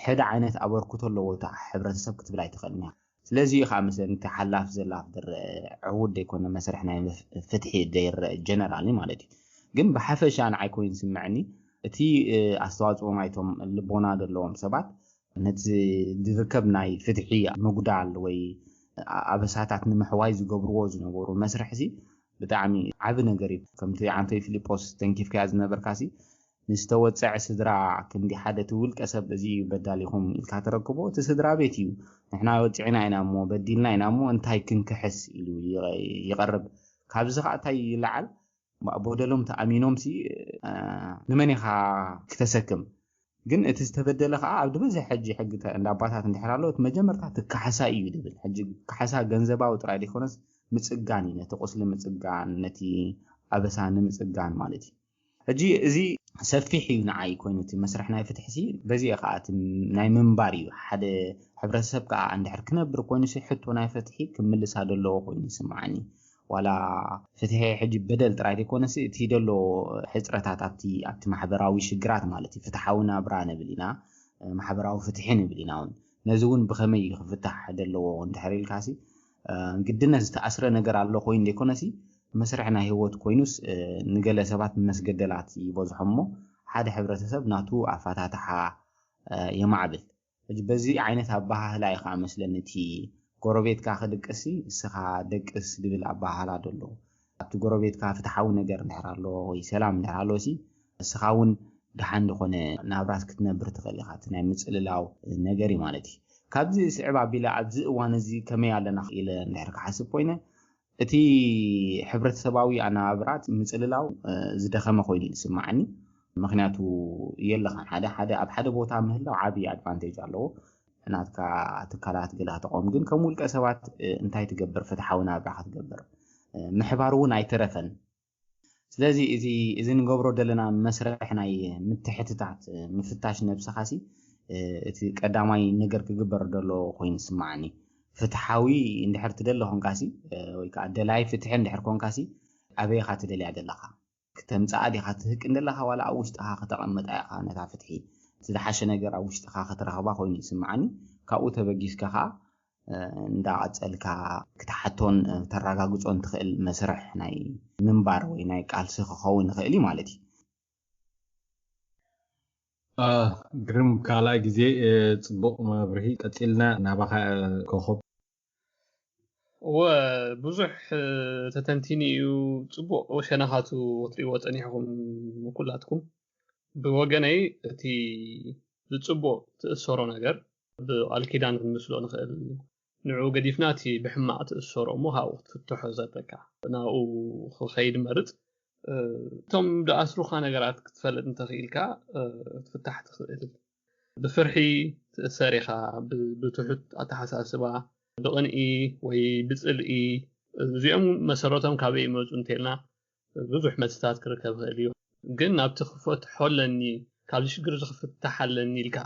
ሕደ ዓይነት ኣበርክቶ ኣለዎ። እታ ሕብረተሰብ ክትብል ኣይትኽእልን እያ። ስለዚ እዩ ከዓ ምስለ እቲ ሓላፍ ዘላፍ ዝረአ ዕዉት ዘይኮነ መስርሕ ናይ ፍትሒ ዘይረአ ጀነራሊ ማለት እዩ። ግን ብሓፈሻ ንዓይ ኮይኑ ዝስምዐኒ እቲ ኣስተዋፅኦ ናይቶም ልቦና ዘለዎም ሰባት ነቲ ዝርከብ ናይ ፍትሒ ምጉዳል ወይ ኣበሳታት ንምሕዋይ ዝገብርዎ ዝነበሩ መስርሕ ሲ ብጣዕሚ ዓቢ ነገር እዩ። ከምቲ ዓንቶይ ፊሊጶስ ተንኪፍካያ ዝነበርካ ሲ ንዝተወፀዐ ስድራ ክንዲ ሓደ እቲ ውልቀ ሰብ እዚ በዳሊኹም ኢልካ ተረክቦ እቲ ስድራ ቤት እዩ። ንሕና ወፂዕና ኢና እሞ በዲልና ኢና እሞ እንታይ ክንክሕስ ኢሉ ይቐ- ይቐርብ። ካብዚ ከዓ እንታይ ይለዓል? በደሎም ተኣሚኖም ሲ ንመን ኢኻ ክተሰክም? ግን እቲ ዝተበደለ ከዓ ኣብ ዝበዝሕ ሕጂ ሕጊ እንዳ ኣባታት እንድሕር ኣሎ እቲ መጀመርታ እቲ ካሕሳ እዩ ድብል። ሕጂ ካሕሳ ገንዘባዊ ጥራይ ዘይኮነስ ምፅጋን እዩ፣ ነቲ ቁስሊ ምፅጋን፣ ነቲ ኣበሳ ንምፅጋን ማለት እዩ። ሕጂ እዚ ሰፊሕ እዩ ንዓይ ኮይኑ እቲ መስርሕ ናይ ፍትሒ ሲ በዚ ከዓ እቲ ናይ ምንባር እዩ። ሓደ ሕብረተሰብ ከዓ እንድሕር ክነብር ኮይኑ ሲ ሕቶ ናይ ፍትሒ ክምልሳ ዘለዎ ኮይኑ ይስምዓኒ። ዋላ ፍትሒ ሕጂ በደል ጥራይ ዘይኮነሲ እቲ ደሎ ሕፅረታት ኣብቲ ኣብቲ ማሕበራዊ ሽግራት ማለት እዩ። ፍትሓዊ ናብራ ንብል ኢና፣ ማሕበራዊ ፍትሒ ንብል ኢና እውን። ነዚ እውን ብኸመይ እዩ ክፍታሕ ደለዎ እንድሕር ኢልካሲ ግድነት ዝተኣስረ ነገር ኣሎ ኮይኑ ዘይኮነሲ መስርሕ ናይ ህይወት ኮይኑስ ንገለ ሰባት መስገደላት ይበዝሖም እሞ ሓደ ሕብረተሰብ ናቱ ኣፈታትሓ የማዕብል። ሕጂ በዚ ዓይነት ኣበሃህላ እዩ ከዓ መስለኒ እቲ ጎረቤትካ ክድቅስ ንስኻ ደቅስ ዝብል ኣበሃህላ ደሎ። ኣብቲ ጎረቤትካ ፍትሓዊ ነገር እንድሕር ኣሎ ወይ ሰላም እንድሕር ኣሎ ሲ ንስኻ እውን ደሓን ዝኾነ ናብራት ክትነብር ትኽእል ኢኻ። እቲ ናይ ምፅልላው ነገር እዩ ማለት እዩ። ካብዚ ስዕብ ኣቢለ ኣብዚ እዋን እዚ ከመይ ኣለና ኢለ እንድሕር ክሓስብ ኮይነ እቲ ሕብረተሰባዊ ኣነባብራት ምፅልላው ዝደኸመ ኮይኑ ይስማዓኒ። ምክንያቱ የለኻን ሓደ ሓደ ኣብ ሓደ ቦታ ምህላው ዓብዪ ኣድቫንቴጅ ኣለዎ። ናትካ ትካላት ገለ ከተቆም ግን ከም ውልቀ ሰባት እንታይ ትገብር ፍትሓዊ ናብራ ክትገብር ምሕባር እውን ኣይተረፈን። ስለዚ እዚ እዚ ንገብሮ ዘለና መስርሕ ናይ ምትሕትታት ምፍታሽ ነብስኻሲ እቲ ቀዳማይ ነገር ክግበር ደሎ ኮይኑ ይስማዓኒ። ፍትሓዊ እንድሕር ትደሊ ኮንካሲ ወይ ከዓ ደላይ ፍትሒ እንድሕር ኮንካሲ ኣበይኻ ትደልያ ዘለኻ? ክተምፅኣ ዲኻ ትህቅን ዘለኻ ዋላ ኣብ ውሽጥኻ ከተቐምጣ ኢኻ ነታ ፍትሒ? እቲ ዝሓሸ ነገር ኣብ ውሽጥኻ ክትረኽባ ኮይኑ ይስምዓኒ። ካብኡ ተበጊስካ ከዓ እንዳቐፀልካ ክትሓቶን ተረጋግፆን ትኽእል መስርሕ ናይ ምንባር ወይ ናይ ቃልሲ ክኸውን ይኽእል እዩ ማለት እዩ። ግርም ካልኣይ ግዜ ፅቡቕ መብርሂ ቀፂልና ናባኻ ኮኸብ። እወ ብዙሕ ተተንቲኒ እዩ። ፅቡቕ ሸነኻቱ ክትሪእዎ ፀኒሕኹም ኩላትኩም። ብወገነይ እቲ ብፅቡቕ ትእሰሮ ነገር ብቃል ኪዳን ክንምስሎ ንኽእል። ንዕኡ ገዲፍና እቲ ብሕማቕ ትእሰሮ እሞ ካብኡ ክትፍትሖ ዘለካ ናብኡ ክኸይድ መርፅ። እቶም ዝኣስሩኻ ነገራት ክትፈልጥ እንተኽኢልካ ክትፍታሕ ትኽእል። ብፍርሒ ትእሰር ኢኻ፣ ብትሑት ኣተሓሳስባ፣ ብቕንኢ ወይ ብፅልኢ፣ እዚኦም መሰረቶም ካበይ ይመፁ እንተልና ብዙሕ መልስታት ክርከብ ይኽእል እዩ። ግን ናብቲ ክፈትሖ ኣለኒ፣ ካብዚ ሽግር እዚ ክፍታሕ ኣለኒ ኢልካ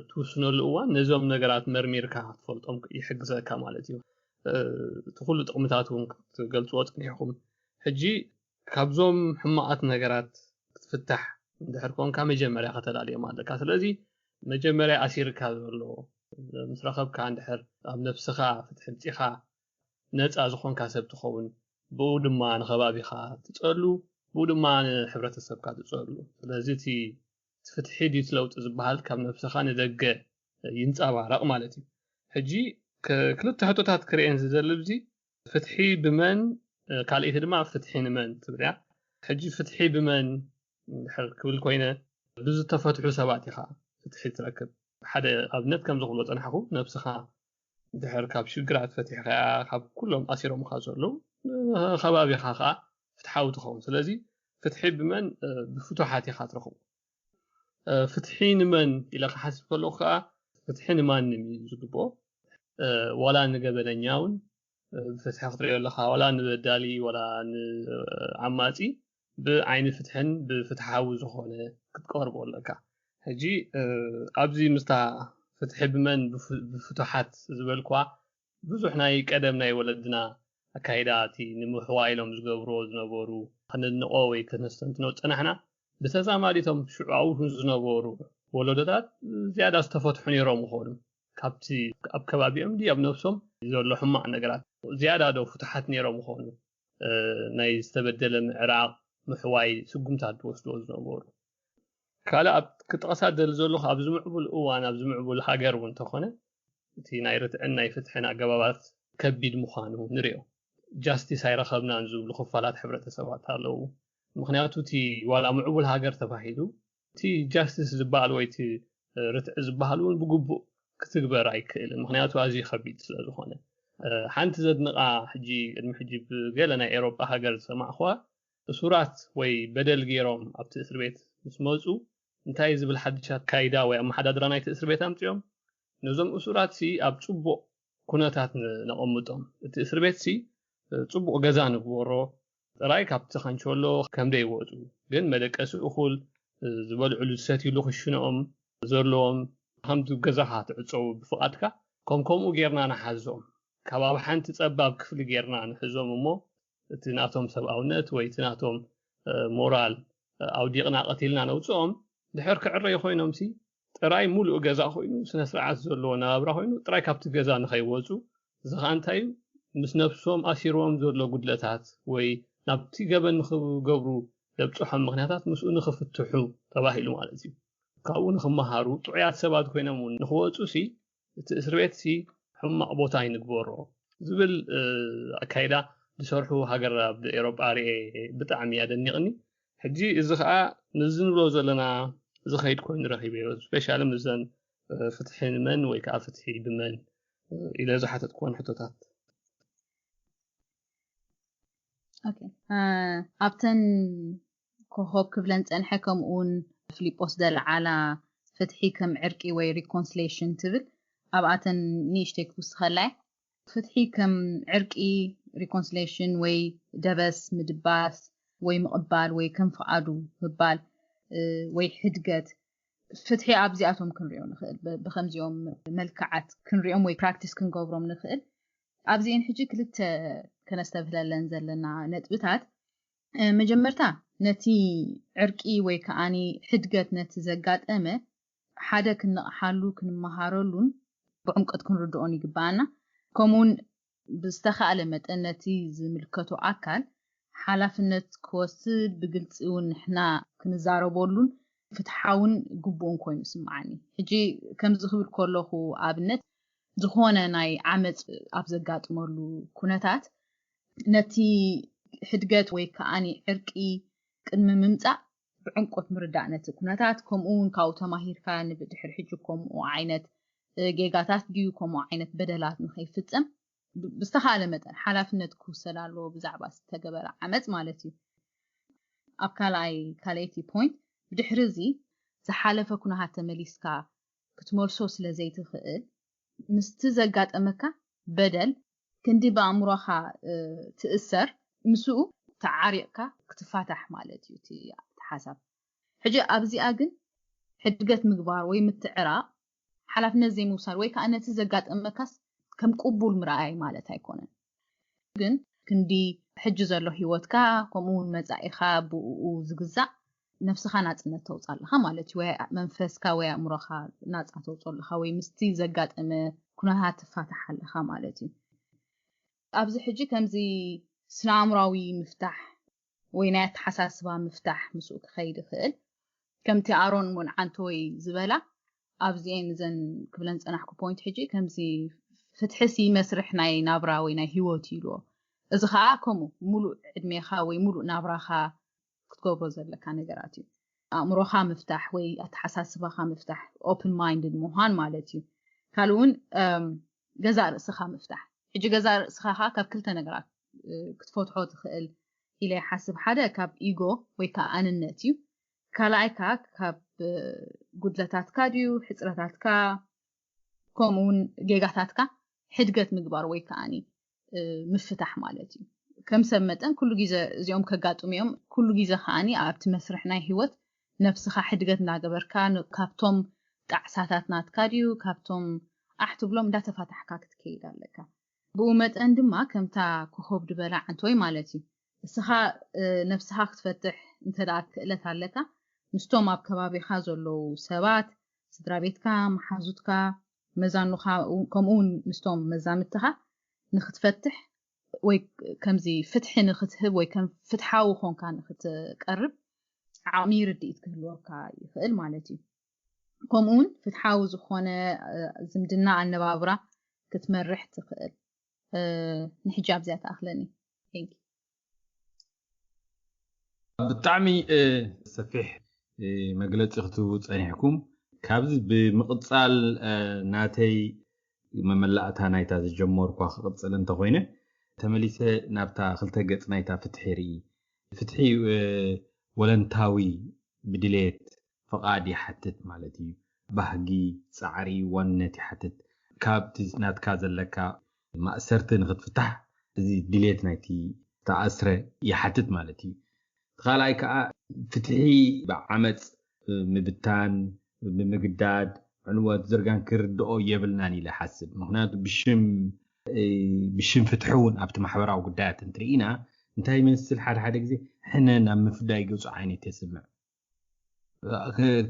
ትውስነሉ እዋን ነዞም ነገራት መርሚርካ ክትፈልጦም ይሕግዘካ ማለት እዩ። እቲ ኩሉ ጥቕምታት እውን ክትገልፅዎ ፀኒሕኩም። ሕጂ ካብዞም ሕማቓት ነገራት ክትፍታሕ እንድሕር ኮንካ መጀመርያ ከተላልዮም ኣለካ። ስለዚ መጀመርያ ኣሲርካ ዘሎ ምስ ረኸብካ እንድሕር ኣብ ነብስኻ ፍትሒ ምፂኻ ነፃ ዝኾንካ ሰብ ትኸውን፣ ብኡ ድማ ንኸባቢኻ ትፀሉ፣ ብኡ ድማ ንሕብረተሰብካ ትፀሉ። ስለዚ እቲ ፍትሒ ድዩ ለውጢ ዝበሃል ካብ ነብስኻ ንደገ ይንፀባረቕ ማለት እዩ። ሕጂ ክልተ ሕቶታት ክርእየን ዝደሊ ኣብዚ ፍትሒ ብመን ካልኣይቲ ድማ ፍትሒ ንመን ትብል እያ። ሕጂ ፍትሒ ብመን እንድሕር ክብል ኮይነ ብዝተፈትሑ ሰባት ኢኻ ፍትሒ ትረክብ። ሓደ ኣብነት ከምዚ ክብሎ ፀናሕኩ ነብስኻ ድሕር ካብ ሽግራት ፈቲሕካ ካብ ኩሎም ኣሲሮምካ ዘለዉ ከባቢኻ ከዓ ፍትሓዊ ትኸውን። ስለዚ ፍትሒ ብመን ብፍቱሓት ኢኻ ትረኽቡ። ፍትሒ ንመን ኢለ ክሓስብ ከለኹ ከዓ ፍትሒ ንማንም እዩ ዝግብኦ። ዋላ ንገበነኛ እውን ብፍትሒ ክትሪኦ ኣለካ፣ ዋላ ንበዳሊ ዋላ ንዓማፂ ብዓይኒ ፍትሕን ብፍትሓዊ ዝኾነ ክትቀርቦ ኣለካ። ሕጂ ኣብዚ ምስታ ፍትሒ ብመን ብፍቱሓት ዝበልኳ ብዙሕ ናይ ቀደም ናይ ወለድና ኣካይዳ እቲ ንምሕዋ ኢሎም ዝገብርዎ ዝነበሩ ከነድንቆ ወይ ከነስተንትኖ ዝፀናሕና ብተዛማዲቶም ሽዑ ኣብኡ ዝነበሩ ወለዶታት ዝያዳ ዝተፈትሑ ነይሮም ይኾኑ። ካብቲ ኣብ ከባቢኦም ድዩ ኣብ ነብሶም ዘሎ ሕማቕ ነገራት ዝያዳ ዶ ፍቱሓት ነይሮም ይኾኑ? ናይ ዝተበደለ ምዕራቕ ምሕዋይ ስጉምታት ዝወስድዎ ዝነበሩ። ካልእ ኣብ ክጠቐሳ ደሊ ዘለኹ ኣብዚ ምዕቡል እዋን ኣብዚ ምዕቡል ሃገር እውን እንተኾነ እቲ ናይ ርትዕን ናይ ፍትሕን ኣገባባት ከቢድ ምዃኑ ንሪኦ። ጃስቲስ ኣይረኸብናን ዝብሉ ክፋላት ሕብረተሰባት ኣለዉ። ምኽንያቱ እቲ ዋላ ምዕቡል ሃገር ተባሂሉ እቲ ጃስቲስ ዝበሃል ወይ እቲ ርትዕ ዝበሃል እውን ብግቡእ ክትግበር ኣይክእልን። ምኽንያቱ ኣዝዩ ከቢድ ስለ ዝኾነ ሓንቲ ዘድንቓ ሕጂ ቅድሚ ሕጂ ብገለ ናይ ኤሮጳ ሃገር ዝሰማዕኹዋ እሱራት ወይ በደል ገይሮም ኣብቲ እስር ቤት ምስ መፁ እንታይ ዝብል ሓድሽ ኣካይዳ ወይ ኣመሓዳድራ ናይቲ እስር ቤት ኣምፅኦም ነዞም እሱራት ሲ ኣብ ፅቡቕ ኩነታት ነቐምጦም። እቲ እስር ቤት ሲ ፅቡቕ ገዛ ንግበሮ፣ ጥራይ ካብቲ ካንቸሎ ከም ደይወፁ ግን መደቀሲ እኹል ዝበልዕሉ ዝሰትይሉ ክሽንኦም ዘለዎም ከምቲ ገዛኻ ትዕፀው ብፍቓድካ ከም ከምኡ ጌርና ንሓዞም። ካብ ኣብ ሓንቲ ፀባብ ክፍሊ ጌርና ንሕዞም እሞ እቲ ናቶም ሰብኣውነት ወይ እቲ ናቶም ሞራል ኣውዲቕና ቀቲልና ነውፅኦም። ድሕር ክዕረዩ ኮይኖም ሲ ጥራይ ሙሉእ ገዛ ኮይኑ ስነ ስርዓት ዘለዎ ነባብራ ኮይኑ ጥራይ ካብቲ ገዛ ንኸይወፁ እዚ ከዓ እንታይ እዩ ምስ ነብሶም ኣሲርዎም ዘሎ ጉድለታት ወይ ናብቲ ገበን ንክገብሩ ዘብፅሖም ምክንያታት ምስኡ ንክፍትሑ ተባሂሉ ማለት እዩ። ካብኡ ንክመሃሩ ጥዑያት ሰባት ኮይኖም እውን ንክወፁ ሲ እቲ እስር ቤት ሲ ሕማቕ ቦታ ይንግበሮ ዝብል ኣካይዳ ዝሰርሑ ሃገር ኣብ ኤሮጳ ርኤ ብጣዕሚ ኣደኒቕኒ። ሕጂ እዚ ከዓ ነዚ ንብሎ ዘለና ዝኸይድ ኮይኑ ረኺበዮ ስፔሻሊ ምስዘን ፍትሒ ንመን ወይ ከዓ ፍትሒ ብመን ኢለ ዝሓተትኩወን ሕቶታት። ኣብተን ኮኾብ ክብለን ፀንሐ ከምኡውን ፊሊጶስ ደልዓላ ፍትሒ ከም ዕርቂ ወይ ሪኮንስሌሽን ትብል ኣብኣተን ንእሽተይ ክውስኸላይ ፍትሒ ከም ዕርቂ ሪኮንስሌሽን ወይ ደበስ ምድባስ ወይ ምቕባል ወይ ከም ፍቓዱ ምባል ወይ ሕድገት ፍትሒ ኣብዚኣቶም ክንሪኦ ንኽእል ብከምዚኦም መልክዓት ክንሪኦም ወይ ፕራክቲስ ክንገብሮም ንኽእል ኣብዚአን ሕጂ ክልተ ከነስተብህለለን ዘለና ነጥብታት መጀመርታ ነቲ ዕርቂ ወይ ከዓኒ ሕድገት ነቲ ዘጋጠመ ሓደ ክንነቕሓሉ ክንመሃረሉን ብዕምቀት ክንርድኦን ይግባኣና ከምኡውን ብዝተኻእለ መጠን ነቲ ዝምልከቶ ኣካል ሓላፍነት ክወስድ ብግልፂ እውን ንሕና ክንዛረበሉን ፍትሓውን ግቡእን ኮይኑ ስምዓኒ ሕጂ ከምዚ ክብል ከለኹ ኣብነት ዝኾነ ናይ ዓመፅ ኣብ ዘጋጥመሉ ኩነታት ነቲ ሕድገት ወይ ከዓኒ ዕርቂ ቅድሚ ምምፃእ ብዕምቆት ምርዳእ ነቲ ኩነታት ከምኡ እውን ካብኡ ተማሂርካ ንብድሕር ሕጂ ከምኡ ዓይነት ጌጋታት ድዩ ከምኡ ዓይነት በደላት ንኸይፍፀም ብዝተኻለ መጠን ሓላፍነት ክውሰድ ኣለዎ ብዛዕባ ዝተገበረ ዓመፅ ማለት እዩ ኣብ ካልኣይ ካልኣይቲ ፖይንት ብድሕሪ እዚ ዝሓለፈ ኩነታት ተመሊስካ ክትመልሶ ስለ ዘይትኽእል ምስቲ ዘጋጠመካ በደል ክንዲ ብኣእምሮኻ ትእሰር ምስኡ ተዓሪቕካ ክትፋታሕ ማለት እዩ እቲ ሓሳብ ሕጂ ኣብዚኣ ግን ሕድገት ምግባር ወይ ምትዕራቕ ሓላፍነት ዘይምውሳድ ወይ ከዓ ነቲ ዘጋጠመካስ ከም ቅቡል ምርኣይ ማለት ኣይኮነን ግን ክንዲ ሕጂ ዘሎ ሂወትካ ከምኡ እውን መፃኢኻ ብኡ ዝግዛእ ነብስኻ ናፅነት ተውፃ ኣለኻ ማለት እዩ ወይ መንፈስካ ወይ ኣእምሮኻ ናፃ ተውፆ ኣለኻ ወይ ምስቲ ዘጋጠመ ኩነታት ትፋታሕ ኣለኻ ማለት እዩ ኣብዚ ሕጂ ከምዚ ስነ ኣእምራዊ ምፍታሕ ወይ ናይ ኣተሓሳስባ ምፍታሕ ምስኡ ክኸይድ ይኽእል ከምቲ ኣሮን ሞን ዓንተወይ ዝበላ ኣብዚኤን እዘን ክብለን ዝፀናሕኩ ፖይንት ሕጂ ከምዚ ፍትሕሲ መስርሕ ናይ ናብራ ወይ ናይ ሂወት እዩ ኢልዎ እዚ ከዓ ከምኡ ሙሉእ ዕድሜኻ ወይ ሙሉእ ናብራኻ ክትገብሮ ዘለካ ነገራት እዩ ኣእምሮኻ ምፍታሕ ወይ ኣተሓሳስባኻ ምፍታሕ ኦፕን ማይንድድ ምዃን ማለት እዩ ካልእ እውን ገዛ ርእስኻ ምፍታሕ ሕጂ ገዛ ርእስኻ ከዓ ካብ ክልተ ነገራት ክትፈትሖ ትኽእል ኢለ ይሓስብ ሓደ ካብ ኢጎ ወይ ከዓ ኣንነት እዩ ካልኣይ ከዓ ካብ ጉድለታትካ ድዩ ሕፅረታትካ ከምኡውን ጌጋታትካ ሕድገት ምግባር ወይ ከዓኒ ምፍታሕ ማለት እዩ ከም ሰብ መጠን ኩሉ ግዜ እዚኦም ከጋጥሙ እዮም ኩሉ ግዜ ከዓኒ ኣብቲ መስርሕ ናይ ህይወት ነብስኻ ሕድገት እናገበርካ ካብቶም ጣዕሳታት ናትካ ድዩ ካብቶም ኣሕ ትብሎም እንዳተፋታሕካ ክትከይድ ኣለካ ብኡ መጠን ድማ ከምታ ኮኾብ ድበላ ዓንተወይ ማለት እዩ እስኻ ነብስኻ ክትፈትሕ እንተ ክእለት ኣለካ ምስቶም ኣብ ከባቢኻ ዘለዉ ሰባት ስድራ ቤትካ መሓዙትካ መዛኑኻ ከምኡውን ምስቶም መዛምትኻ ንክትፈትሕ ወይ ከምዚ ፍትሒ ንክትህብ ወይ ከም ፍትሓዊ ኮንካ ንክትቀርብ ዓቕሚ ርድኢት ክህልወካ ይኽእል ማለት እዩ ከምኡውን ፍትሓዊ ዝኾነ ዝምድና ኣነባብራ ክትመርሕ ትኽእል ንሕጂ ኣብዚኣ ተኣኽለኒ ብጣዕሚ ሰፊሕ መግለፂ ክትህቡ ፀኒሕኩም። ካብዚ ብምቕፃል ናተይ መመላእታ ናይታ ዝጀመርኳ ክቕፅል እንተኮይነ፣ ተመሊሰ ናብታ ክልተ ገፅ ናይታ ፍትሒ ርኢ። ፍትሒ ወለንታዊ ብድሌት ፍቓድ ይሓትት ማለት እዩ። ባህጊ፣ ፃዕሪ፣ ዋንነት ይሓትት። ካብቲ ናትካ ዘለካ ማእሰርቲ ንክትፍታሕ እዚ ድሌት ናይቲ ተኣስረ ይሓትት ማለት እዩ። ካልኣይ ከዓ ፍትሒ ብዓመፅ ምብታን፣ ብምግዳድ፣ ዕንወት ዝርጋን ክርድኦ የብልናን ኢለ ሓስብ። ምክንያቱ ብሽም ብሽም ፍትሒ እውን ኣብቲ ማሕበራዊ ጉዳያት እንትርኢና እንታይ ይመስል፣ ሓደ ሓደ ግዜ ሕነ ናብ ምፍዳይ ገፁ ዓይነት የስምዕ።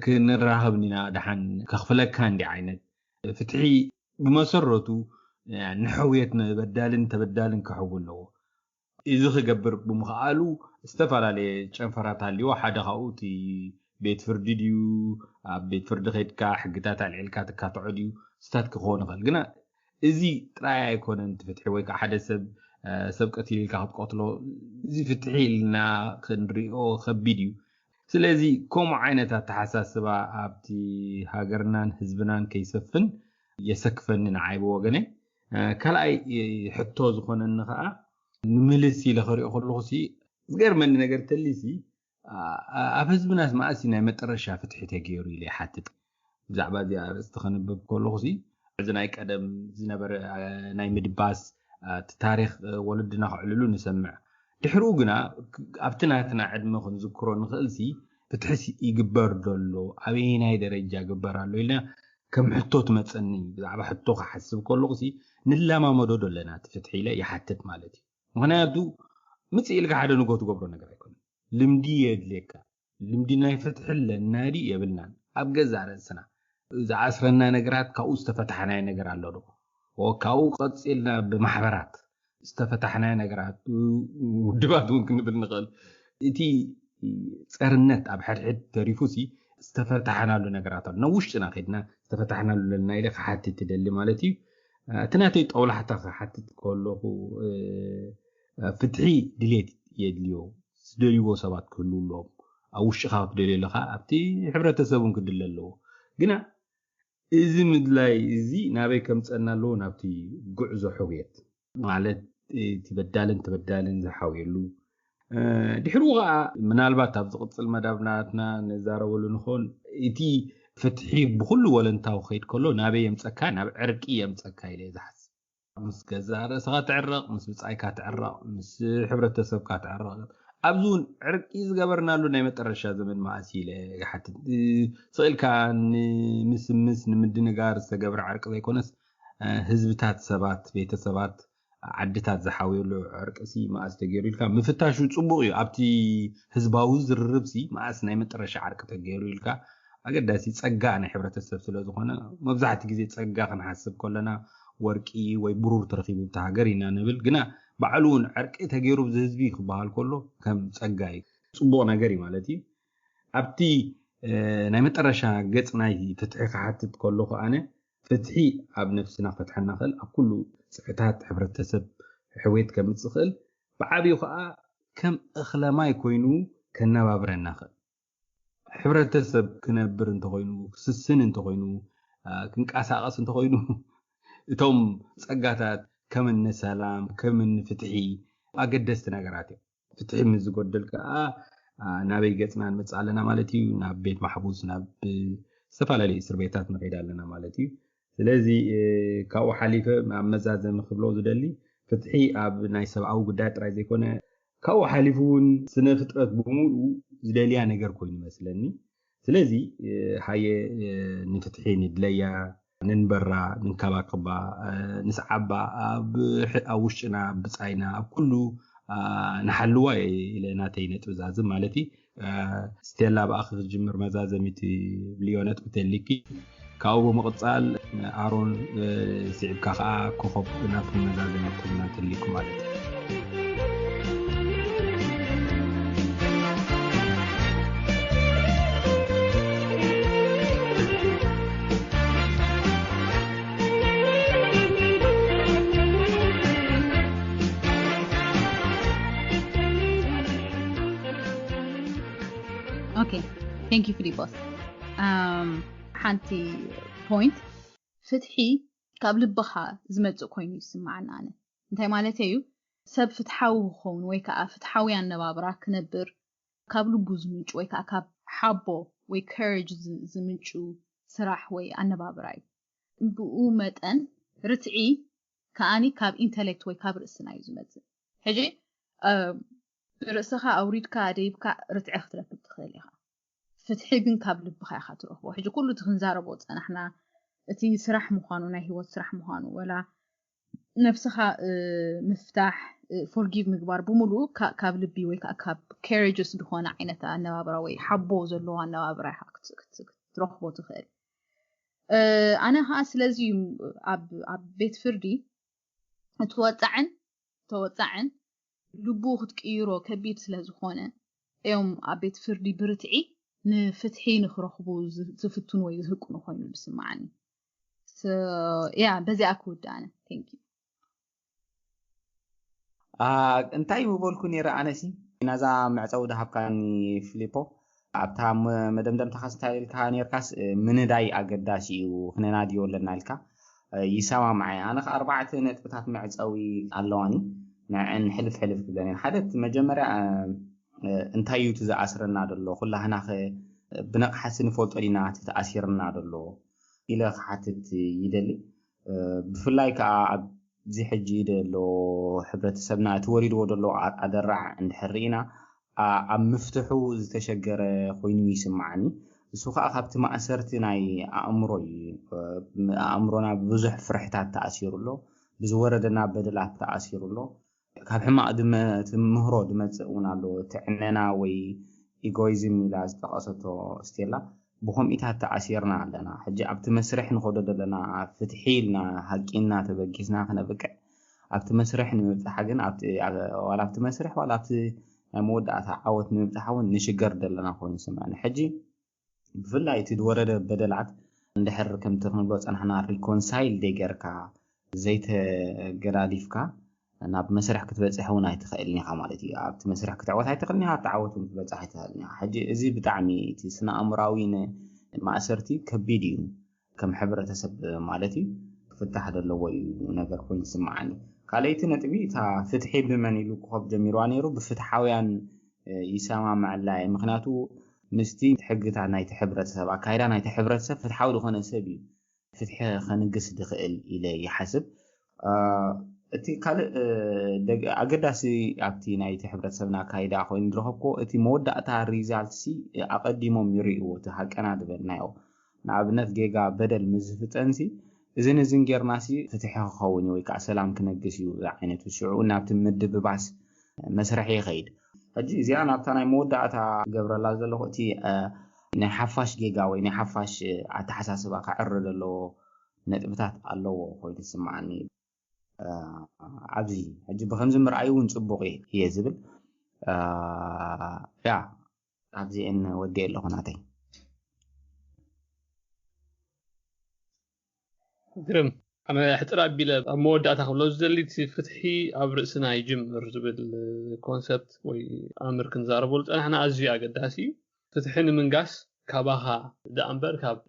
ክንራኸብ እንዲና፣ ደሓን ከኽፍለካ እንዲ ዓይነት ፍትሒ ብመሰረቱ ንሕውየት ንበዳልን ተበዳልን ክሕው ኣለዎ። እዚ ክገብር ብምኽኣሉ ዝተፈላለየ ጨንፈራት ኣለዎ። ሓደ ካብኡ እቲ ቤት ፍርዲ ድዩ፣ ኣብ ቤት ፍርዲ ከይድካ ሕግታት ኣልዒልካ ትካትዖ ድዩ፣ ስታት ክኸውን ይኽእል። ግና እዚ ጥራይ ኣይኮነን እቲ ፍትሒ፣ ወይ ከዓ ሓደ ሰብ ሰብ ቀቲሉ ኢልካ ክትቀትሎ፣ እዚ ፍትሒ ኢልና ክንሪኦ ከቢድ እዩ። ስለዚ ከምኡ ዓይነት ኣተሓሳስባ ኣብቲ ሃገርናን ህዝብናን ከይሰፍን የሰክፈኒ ንዓይ ብወገነ። ካልኣይ ሕቶ ዝኾነኒ ከዓ ንምልስ ኢለ ክሪኦ ከለኹ ሲ ዝገርመኒ ነገር ተሊሲ ኣብ ህዝብናስ መኣሲ ናይ መጠረሻ ፍትሒ ተገይሩ ኢለ ይሓትት። ብዛዕባ እዚኣ ኣርእስቲ ከንብብ ከለኹ ሲ እዚ ናይ ቀደም ዝነበረ ናይ ምድባስ እቲ ታሪኽ ወለድና ከዕልሉ ንሰምዕ። ድሕሪኡ ግና ኣብቲ ናትና ዕድመ ክንዝክሮ ንኽእል ሲ ፍትሕስ ይግበር ዶ ኣሎ፣ ኣበየናይ ደረጃ ግበር ኣሎ ኢልና ከም ሕቶ ትመፀኒ። ብዛዕባ ሕቶ ክሓስብ ከለኹ ሲ ንለማመዶ ዶ ኣለና እቲ ፍትሒ ኢለ ይሓትት ማለት እዩ። ምክንያቱ ምፅእ ኢልካ ሓደ ንጎ ትገብሮ ነገር ኣይኮነን። ልምዲ የድልየካ። ልምዲ ናይ ፍትሒ ኣለና ድዩ የብልናን? ኣብ ገዛእ ርእስና ዝኣስረና ነገራት ካብኡ ዝተፈታሕናዮ ነገር ኣሎ ዶ? ካብኡ ቀፂልና ብማሕበራት ዝተፈታሕናዮ ነገራት፣ ውድባት እውን ክንብል ንኽእል። እቲ ፀርነት ኣብ ሕድሕድ ተሪፉ ሲ ዝተፈታሕናሉ ነገራት ኣሎ። ናብ ውሽጥና ከይድና ዝተፈታሕናሉ ኣለና ኢለ ክሓትት ትደሊ ማለት እዩ። እቲ ናተይ ጠውላሕታ ክሓትት ከለኹ ፍትሒ ድሌት የድልዮ። ዝደልይዎ ሰባት ክህልውሎም፣ ኣብ ውሽጥኻ ክትደልዮ ኣለኻ፣ ኣብቲ ሕብረተሰብ እውን ክድለ ኣለዎ። ግና እዚ ምድላይ እዚ ናበይ ከምፀና ኣለዎ? ናብቲ ጉዕዞ ሕውየት ማለት እቲ በዳልን ተበዳልን ዝሓውየሉ። ድሕሩ ከዓ ምናልባት ኣብ ዝቕፅል መዳብናትና ንዛረበሉ ንኾን፣ እቲ ፍትሒ ብኩሉ ወለንታዊ ክኸይድ ከሎ ናበይ የምፀካ? ናብ ዕርቂ የምፀካ ኢለ ዝሓስብ። ምስ ገዛእ ርእስኻ ትዕረቕ፣ ምስ ብጻይካ ትዕረቕ፣ ምስ ሕብረተሰብካ ትዕረቕ። ኣብዚ እውን ዕርቂ ዝገበርናሉ ናይ መጠረሻ ዘመን መኣስ ኢለ ይሓትት። ስቕ ኢልካ ንምስምስ ንምድንጋር ዝተገብረ ዕርቂ ዘይኮነስ ህዝብታት፣ ሰባት፣ ቤተሰባት፣ ዓድታት ዝሓውየሉ ዕርቂ ሲ መኣስ ተገይሩ ኢልካ ምፍታሹ ጽቡቕ እዩ። ኣብቲ ህዝባዊ ዝርርብ ሲ መኣስ ናይ መጠረሻ ዕርቂ ተገይሩ ኢልካ ኣገዳሲ ጸጋ ናይ ሕብረተሰብ ስለ ዝኾነ፣ መብዛሕቲ ግዜ ጸጋ ክንሓስብ ከለና ወርቂ ወይ ብሩር ተረኺቡ ኣብቲ ሃገር ኢና ንብል። ግና ባዕሉ እውን ዕርቂ ተገይሩ ኣብዚ ህዝቢ ክበሃል ከሎ ከም ጸጋ እዩ፣ ጽቡቕ ነገር እዩ ማለት እዩ። ኣብቲ ናይ መጠረሻ ገጽ ናይ ፍትሒ ክሓትት ከለኹ ኣነ ፍትሒ ኣብ ነፍስና ክፈትሐና ክእል፣ ኣብ ኩሉ ጽዕታት ሕብረተሰብ ሕውየት ከምጽእ ክእል፣ ብዓብዩ ከዓ ከም እኽለማይ ኮይኑ ከነባብረና ክእል። ሕብረተሰብ ክነብር እንተኾይኑ፣ ክስስን እንተኾይኑ፣ ክንቀሳቐስ እንተኾይኑ እቶም ጸጋታት ከም እኒ ሰላም፣ ከም እኒ ፍትሒ ኣገደስቲ ነገራት እዮም። ፍትሒ ምስ ዝጎደል ከዓ ናበይ ገጽና ንመጽእ ኣለና ማለት እዩ? ናብ ቤት ማሕቡስ፣ ናብ ዝተፈላለዩ እስር ቤታት ንኸይድ ኣለና ማለት እዩ። ስለዚ ካብኡ ሓሊፈ ኣብ መዛዘሚ ክብሎ ዝደሊ ፍትሒ ኣብ ናይ ሰብኣዊ ጉዳይ ጥራይ ዘይኮነ ካብኡ ሓሊፉ እውን ስነ ፍጥረት ብምሉኡ ዝደልያ ነገር ኮይኑ ይመስለኒ። ስለዚ ሃየ ንፍትሒ ንድለያ፣ ንንበራ፣ ንንከባከባ፣ ንስዓባ፣ ኣብ ውሽጥና፣ ኣብ ብጻይና፣ ኣብ ኩሉ ንሓልዋ ኢለ ናተይ ነጥቢ ዛዝም ማለት እዩ። ስቴላ ብኣኺ ክጅምር መዛዘሚት ብልዮ ነጥቢ ተሊኪ። ካብኡ ብምቕጻል ኣሮን ስዒብካ ከኣ ኮኸብ ናብቲ መዛዘሚ ክጅምር ተሊኩ ማለት እዩ። Thank you, ፊሊጶስ። ሓንቲ point፣ ፍትሒ ካብ ልብኻ ዝመፅእ ኮይኑ ይስማዓና። ኣነ እንታይ ማለት እዩ? ሰብ ፍትሓዊ ክኸውን ወይ ከዓ ፍትሓዊ ኣነባብራ ክነብር ካብ ልቡ ዝምንጩ ወይ ከዓ ካብ ሓቦ ወይ courage ዝምንጩ ስራሕ ወይ ኣነባብራ እዩ። ብኡ መጠን ርትዒ ከዓኒ ካብ intellect ወይ ካብ ርእስና እዩ ዝመፅእ። ሕጂ ርእስኻ ኣውሪድካ ደይብካ ርትዒ ክትረክብ ትኽእል ኢኻ። ፍትሒ ግን ካብ ልብኻ ኢኻ ትረኽቦ። ሕጂ ኩሉ እቲ ክንዛረቦ ዝፀናሕና፣ እቲ ስራሕ ምዃኑ፣ ናይ ህይወት ስራሕ ምዃኑ፣ ወላ ነብስኻ ምፍታሕ፣ forgive ምግባር ብምሉእ ካብ ልቢ ወይ ከዓ ካብ courageous ዝኾነ ዓይነት ኣነባብራ ወይ ሓቦ ዘለዎ ኣነባብራ ኢኻ ክትረኽቦ ትኽእል። ኣነ ከዓ ስለዚ ኣብ ቤት ፍርዲ እቲ ወፃዕን ተወፃዕን ልቡ ክትቅይሮ ከቢድ ስለ ዝኾነ እዮም ኣብ ቤት ፍርዲ ብርትዒ ንፍትሒ ንክረኽቡ ዝፍትኑ ወይ ዝህቅኑ ኮይኑ ዝስማዓኒ። ያ በዚኣ ክውዳእነ። እንታይ ምበልኩ ነይረ? ኣነሲ ናዛ መዕፀዊ ድሃብካኒ ፊሊፖ፣ ኣብታ መደምደምታኻስ እንታይ ኢልካ ነርካስ፣ ምንዳይ ኣገዳሲ እዩ፣ ክነናድዮ ኣለና ኢልካ ይሰማማዐ። ኣነ ከ ኣርባዕተ ነጥብታት መዕፀዊ ኣለዋኒ፣ ንዐን ሕልፍ ሕልፍ ክብለን እየን። ሓደ እቲ መጀመርያ እንታይ እዩ እቲ ዝኣስረና ዘሎ? ኩላህና ከ ብነቕሓት ንፈልጦ ዲና እቲ ተኣሲርና ዘሎ ኢለ ክሓትት ይደሊ። ብፍላይ ከዓ ኣብዚ ሕጂ ዘሎ ሕብረተሰብና እቲ ወሪድዎ ዘሎ ኣደራዕ እንድሕር ርኢና ኣብ ምፍትሑ ዝተሸገረ ኮይኑ ይስማዓኒ። እሱ ከዓ ካብቲ ማእሰርቲ ናይ ኣእምሮ እዩ። ኣእምሮና ብብዙሕ ፍርሕታት ተኣሲሩ ኣሎ፣ ብዝወረደና በደላት ተኣሲሩ ኣሎ። ካብ ሕማቕ ትምህሮ ዝመፅእ እውን ኣሎ። ትዕነና ወይ ኢጎይዝም ኢላ ዝጠቐሰቶ ስቴላ፣ ብከምኢታት ተኣሲርና ኣለና። ሕጂ ኣብቲ መስርሕ ንኸዶ ዘለና ፍትሒ ኢልና ሃቂና ተበጊስና ክነብቅዕ ኣብቲ መስርሕ ንምብፃሓ ግን ዋላ ኣብቲ መስርሕ ዋላ ኣብቲ ናይ መወዳእታ ዓወት ንምብፃሓ እውን ንሽገር ዘለና ኮይኑ ይስምዐኒ። ሕጂ ብፍላይ እቲ ዝወረደ በደላት እንድሕር ከምቲ ክንብሎ ፀናሕና reconcile ዘይገርካ ዘይተገዳዲፍካ ናብ መስርሕ ክትበፅሕ እውን ኣይትኽእልን ኢኻ ማለት እዩ። ኣብቲ መስርሕ ክትዕወት ኣይትኽእልን ኢኻ፣ ኣብቲ ዓወት እውን ክትበፅሕ ኣይትኽእልን ኢኻ። ሕጂ እዚ ብጣዕሚ እቲ ስነ ኣእምራዊ ማእሰርቲ ከቢድ እዩ። ከም ሕብረተሰብ ማለት እዩ ክፍታሕ ዘለዎ እዩ ነገር ኮይኑ ይስምዓኒ። ካልኣይቲ ነጥቢ እታ ፍትሒ ብመን ኢሉ ክኸብ ጀሚርዋ ነይሩ፣ ብፍትሓውያን ይሰማምዐላ እየ። ምክንያቱ ምስቲ ሕግታት ናይቲ ሕብረተሰብ ኣካይዳ ናይቲ ሕብረተሰብ ፍትሓዊ ዝኾነ ሰብ እዩ ፍትሒ ከንግስ ዝኽእል ኢለ ይሓስብ። እቲ ካልእ ኣገዳሲ ኣብቲ ናይቲ ሕብረተሰብና ኣካይዳ ኮይኑ ዝረኸብኮ እቲ መወዳእታ result ሲ ኣቐዲሞም ይርእይዎ እቲ ሃቀና ዝበልናዮ። ንኣብነት ጌጋ በደል ምስ ዝፍፀንሲ እዝን እዝን ጌርናሲ ፍትሒ ክኸውን እዩ ወይ ከዓ ሰላም ክነግስ እዩ ዝዓይነቱ ሽዑ ናብቲ ምድብባስ መስርሒ ይኸይድ። ሕጂ እዚኣ ናብታ ናይ መወዳእታ ገብረላ ዘለኹ እቲ ናይ ሓፋሽ ጌጋ ወይ ናይ ሓፋሽ ኣተሓሳስባ ክዕረ ዘለዎ ነጥብታት ኣለዎ ኮይኑ ዝስምዓኒ። ኣብዚ ሕጂ ብከምዚ ምርኣይ እውን ፅቡቅ እየ ዝብል። ያ ኣብዚኤን ወዲ ኣለኹ ናተይ። ግርም ኣነ ሕፅር ኣቢለ ኣብ መወዳእታ ክብሎ ዝደሊ እቲ ፍትሒ ኣብ ርእስና ይጅምር ዝብል ኮንሰፕት ወይ ኣምር ክንዛረበሉ ፀናሕና ኣዝዩ ኣገዳሲ እዩ። ፍትሒ ንምንጋስ ካባኻ ደኣ እምበር ካብ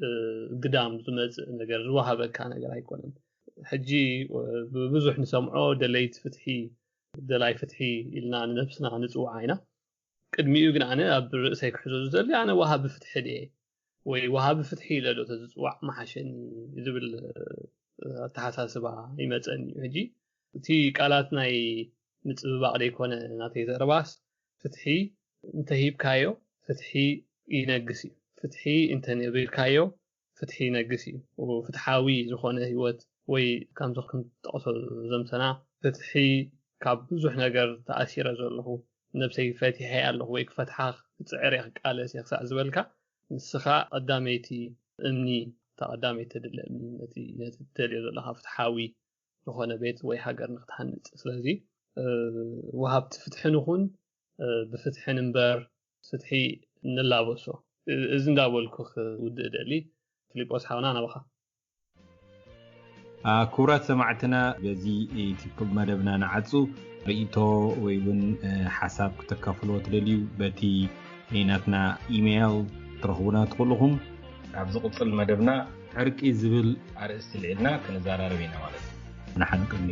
ግዳም ዝመፅእ ነገር ዝወሃበካ ነገር ኣይኮነን። ሕጂ ብብዙሕ ንሰምዖ ደለይቲ ፍትሒ ደላይ ፍትሒ ኢልና ንነብስና ንፅውዓ ኢና። ቅድሚኡ ግን ኣነ ኣብ ርእሰይ ክሕዞ ዝደሊ ኣነ ወሃቢ ፍትሒ ድየ ወይ ወሃቢ ፍትሒ ኢለ ዶ ተዝፅዋዕ መሓሸኒ ዝብል ኣተሓሳስባ ይመፀኒ እዩ። ሕጂ እቲ ቃላት ናይ ምፅብባቕ ደይኮነ ናተይ ዘረባስ ፍትሒ እንተሂብካዮ ፍትሒ ይነግስ እዩ። ፍትሒ እንተነቢርካዮ ፍትሒ ይነግስ እዩ። ፍትሓዊ ዝኾነ ህይወት ወይ ከምዚ ክንጠቕሶ ዘምሰና ፍትሒ ካብ ብዙሕ ነገር ተኣሲረ ዘለኹ ነብሰይ ፈቲሐ ኣለኹ ወይ ክፈትሓ ክፅዕር እየ ክቃለስ እየ ክሳዕ ዝበልካ ንስኻ ቀዳመይቲ እምኒ እታ ቀዳመይቲ ትድለ እምኒ ነቲ ነቲ ትደልዮ ዘለኻ ፍትሓዊ ዝኾነ ቤት ወይ ሃገር ንክትሃንፅ ስለዚ ወሃብቲ ፍትሒ ንኹን ብፍትሒ ንንበር ፍትሒ ንላበሶ እዚ እንዳበልኩ ክውድእ ደሊ ፊሊጶስ ሓውና ናባኻ ክቡራት ሰማዕትና በዚ መደብና ንዓፁ ርእቶ ወይ እውን ሓሳብ ክተካፍልዎ ትደልዩ በቲ ናትና ኢሜይል ትረኽቡና ትኽእሉ ኢኹም። ኣብ ዝቕጽል መደብና ዕርቂ ዝብል ኣርእስቲ ልዒልና ክንዘራረብ ኢና ማለት እዩ። ንሓንቅኒ።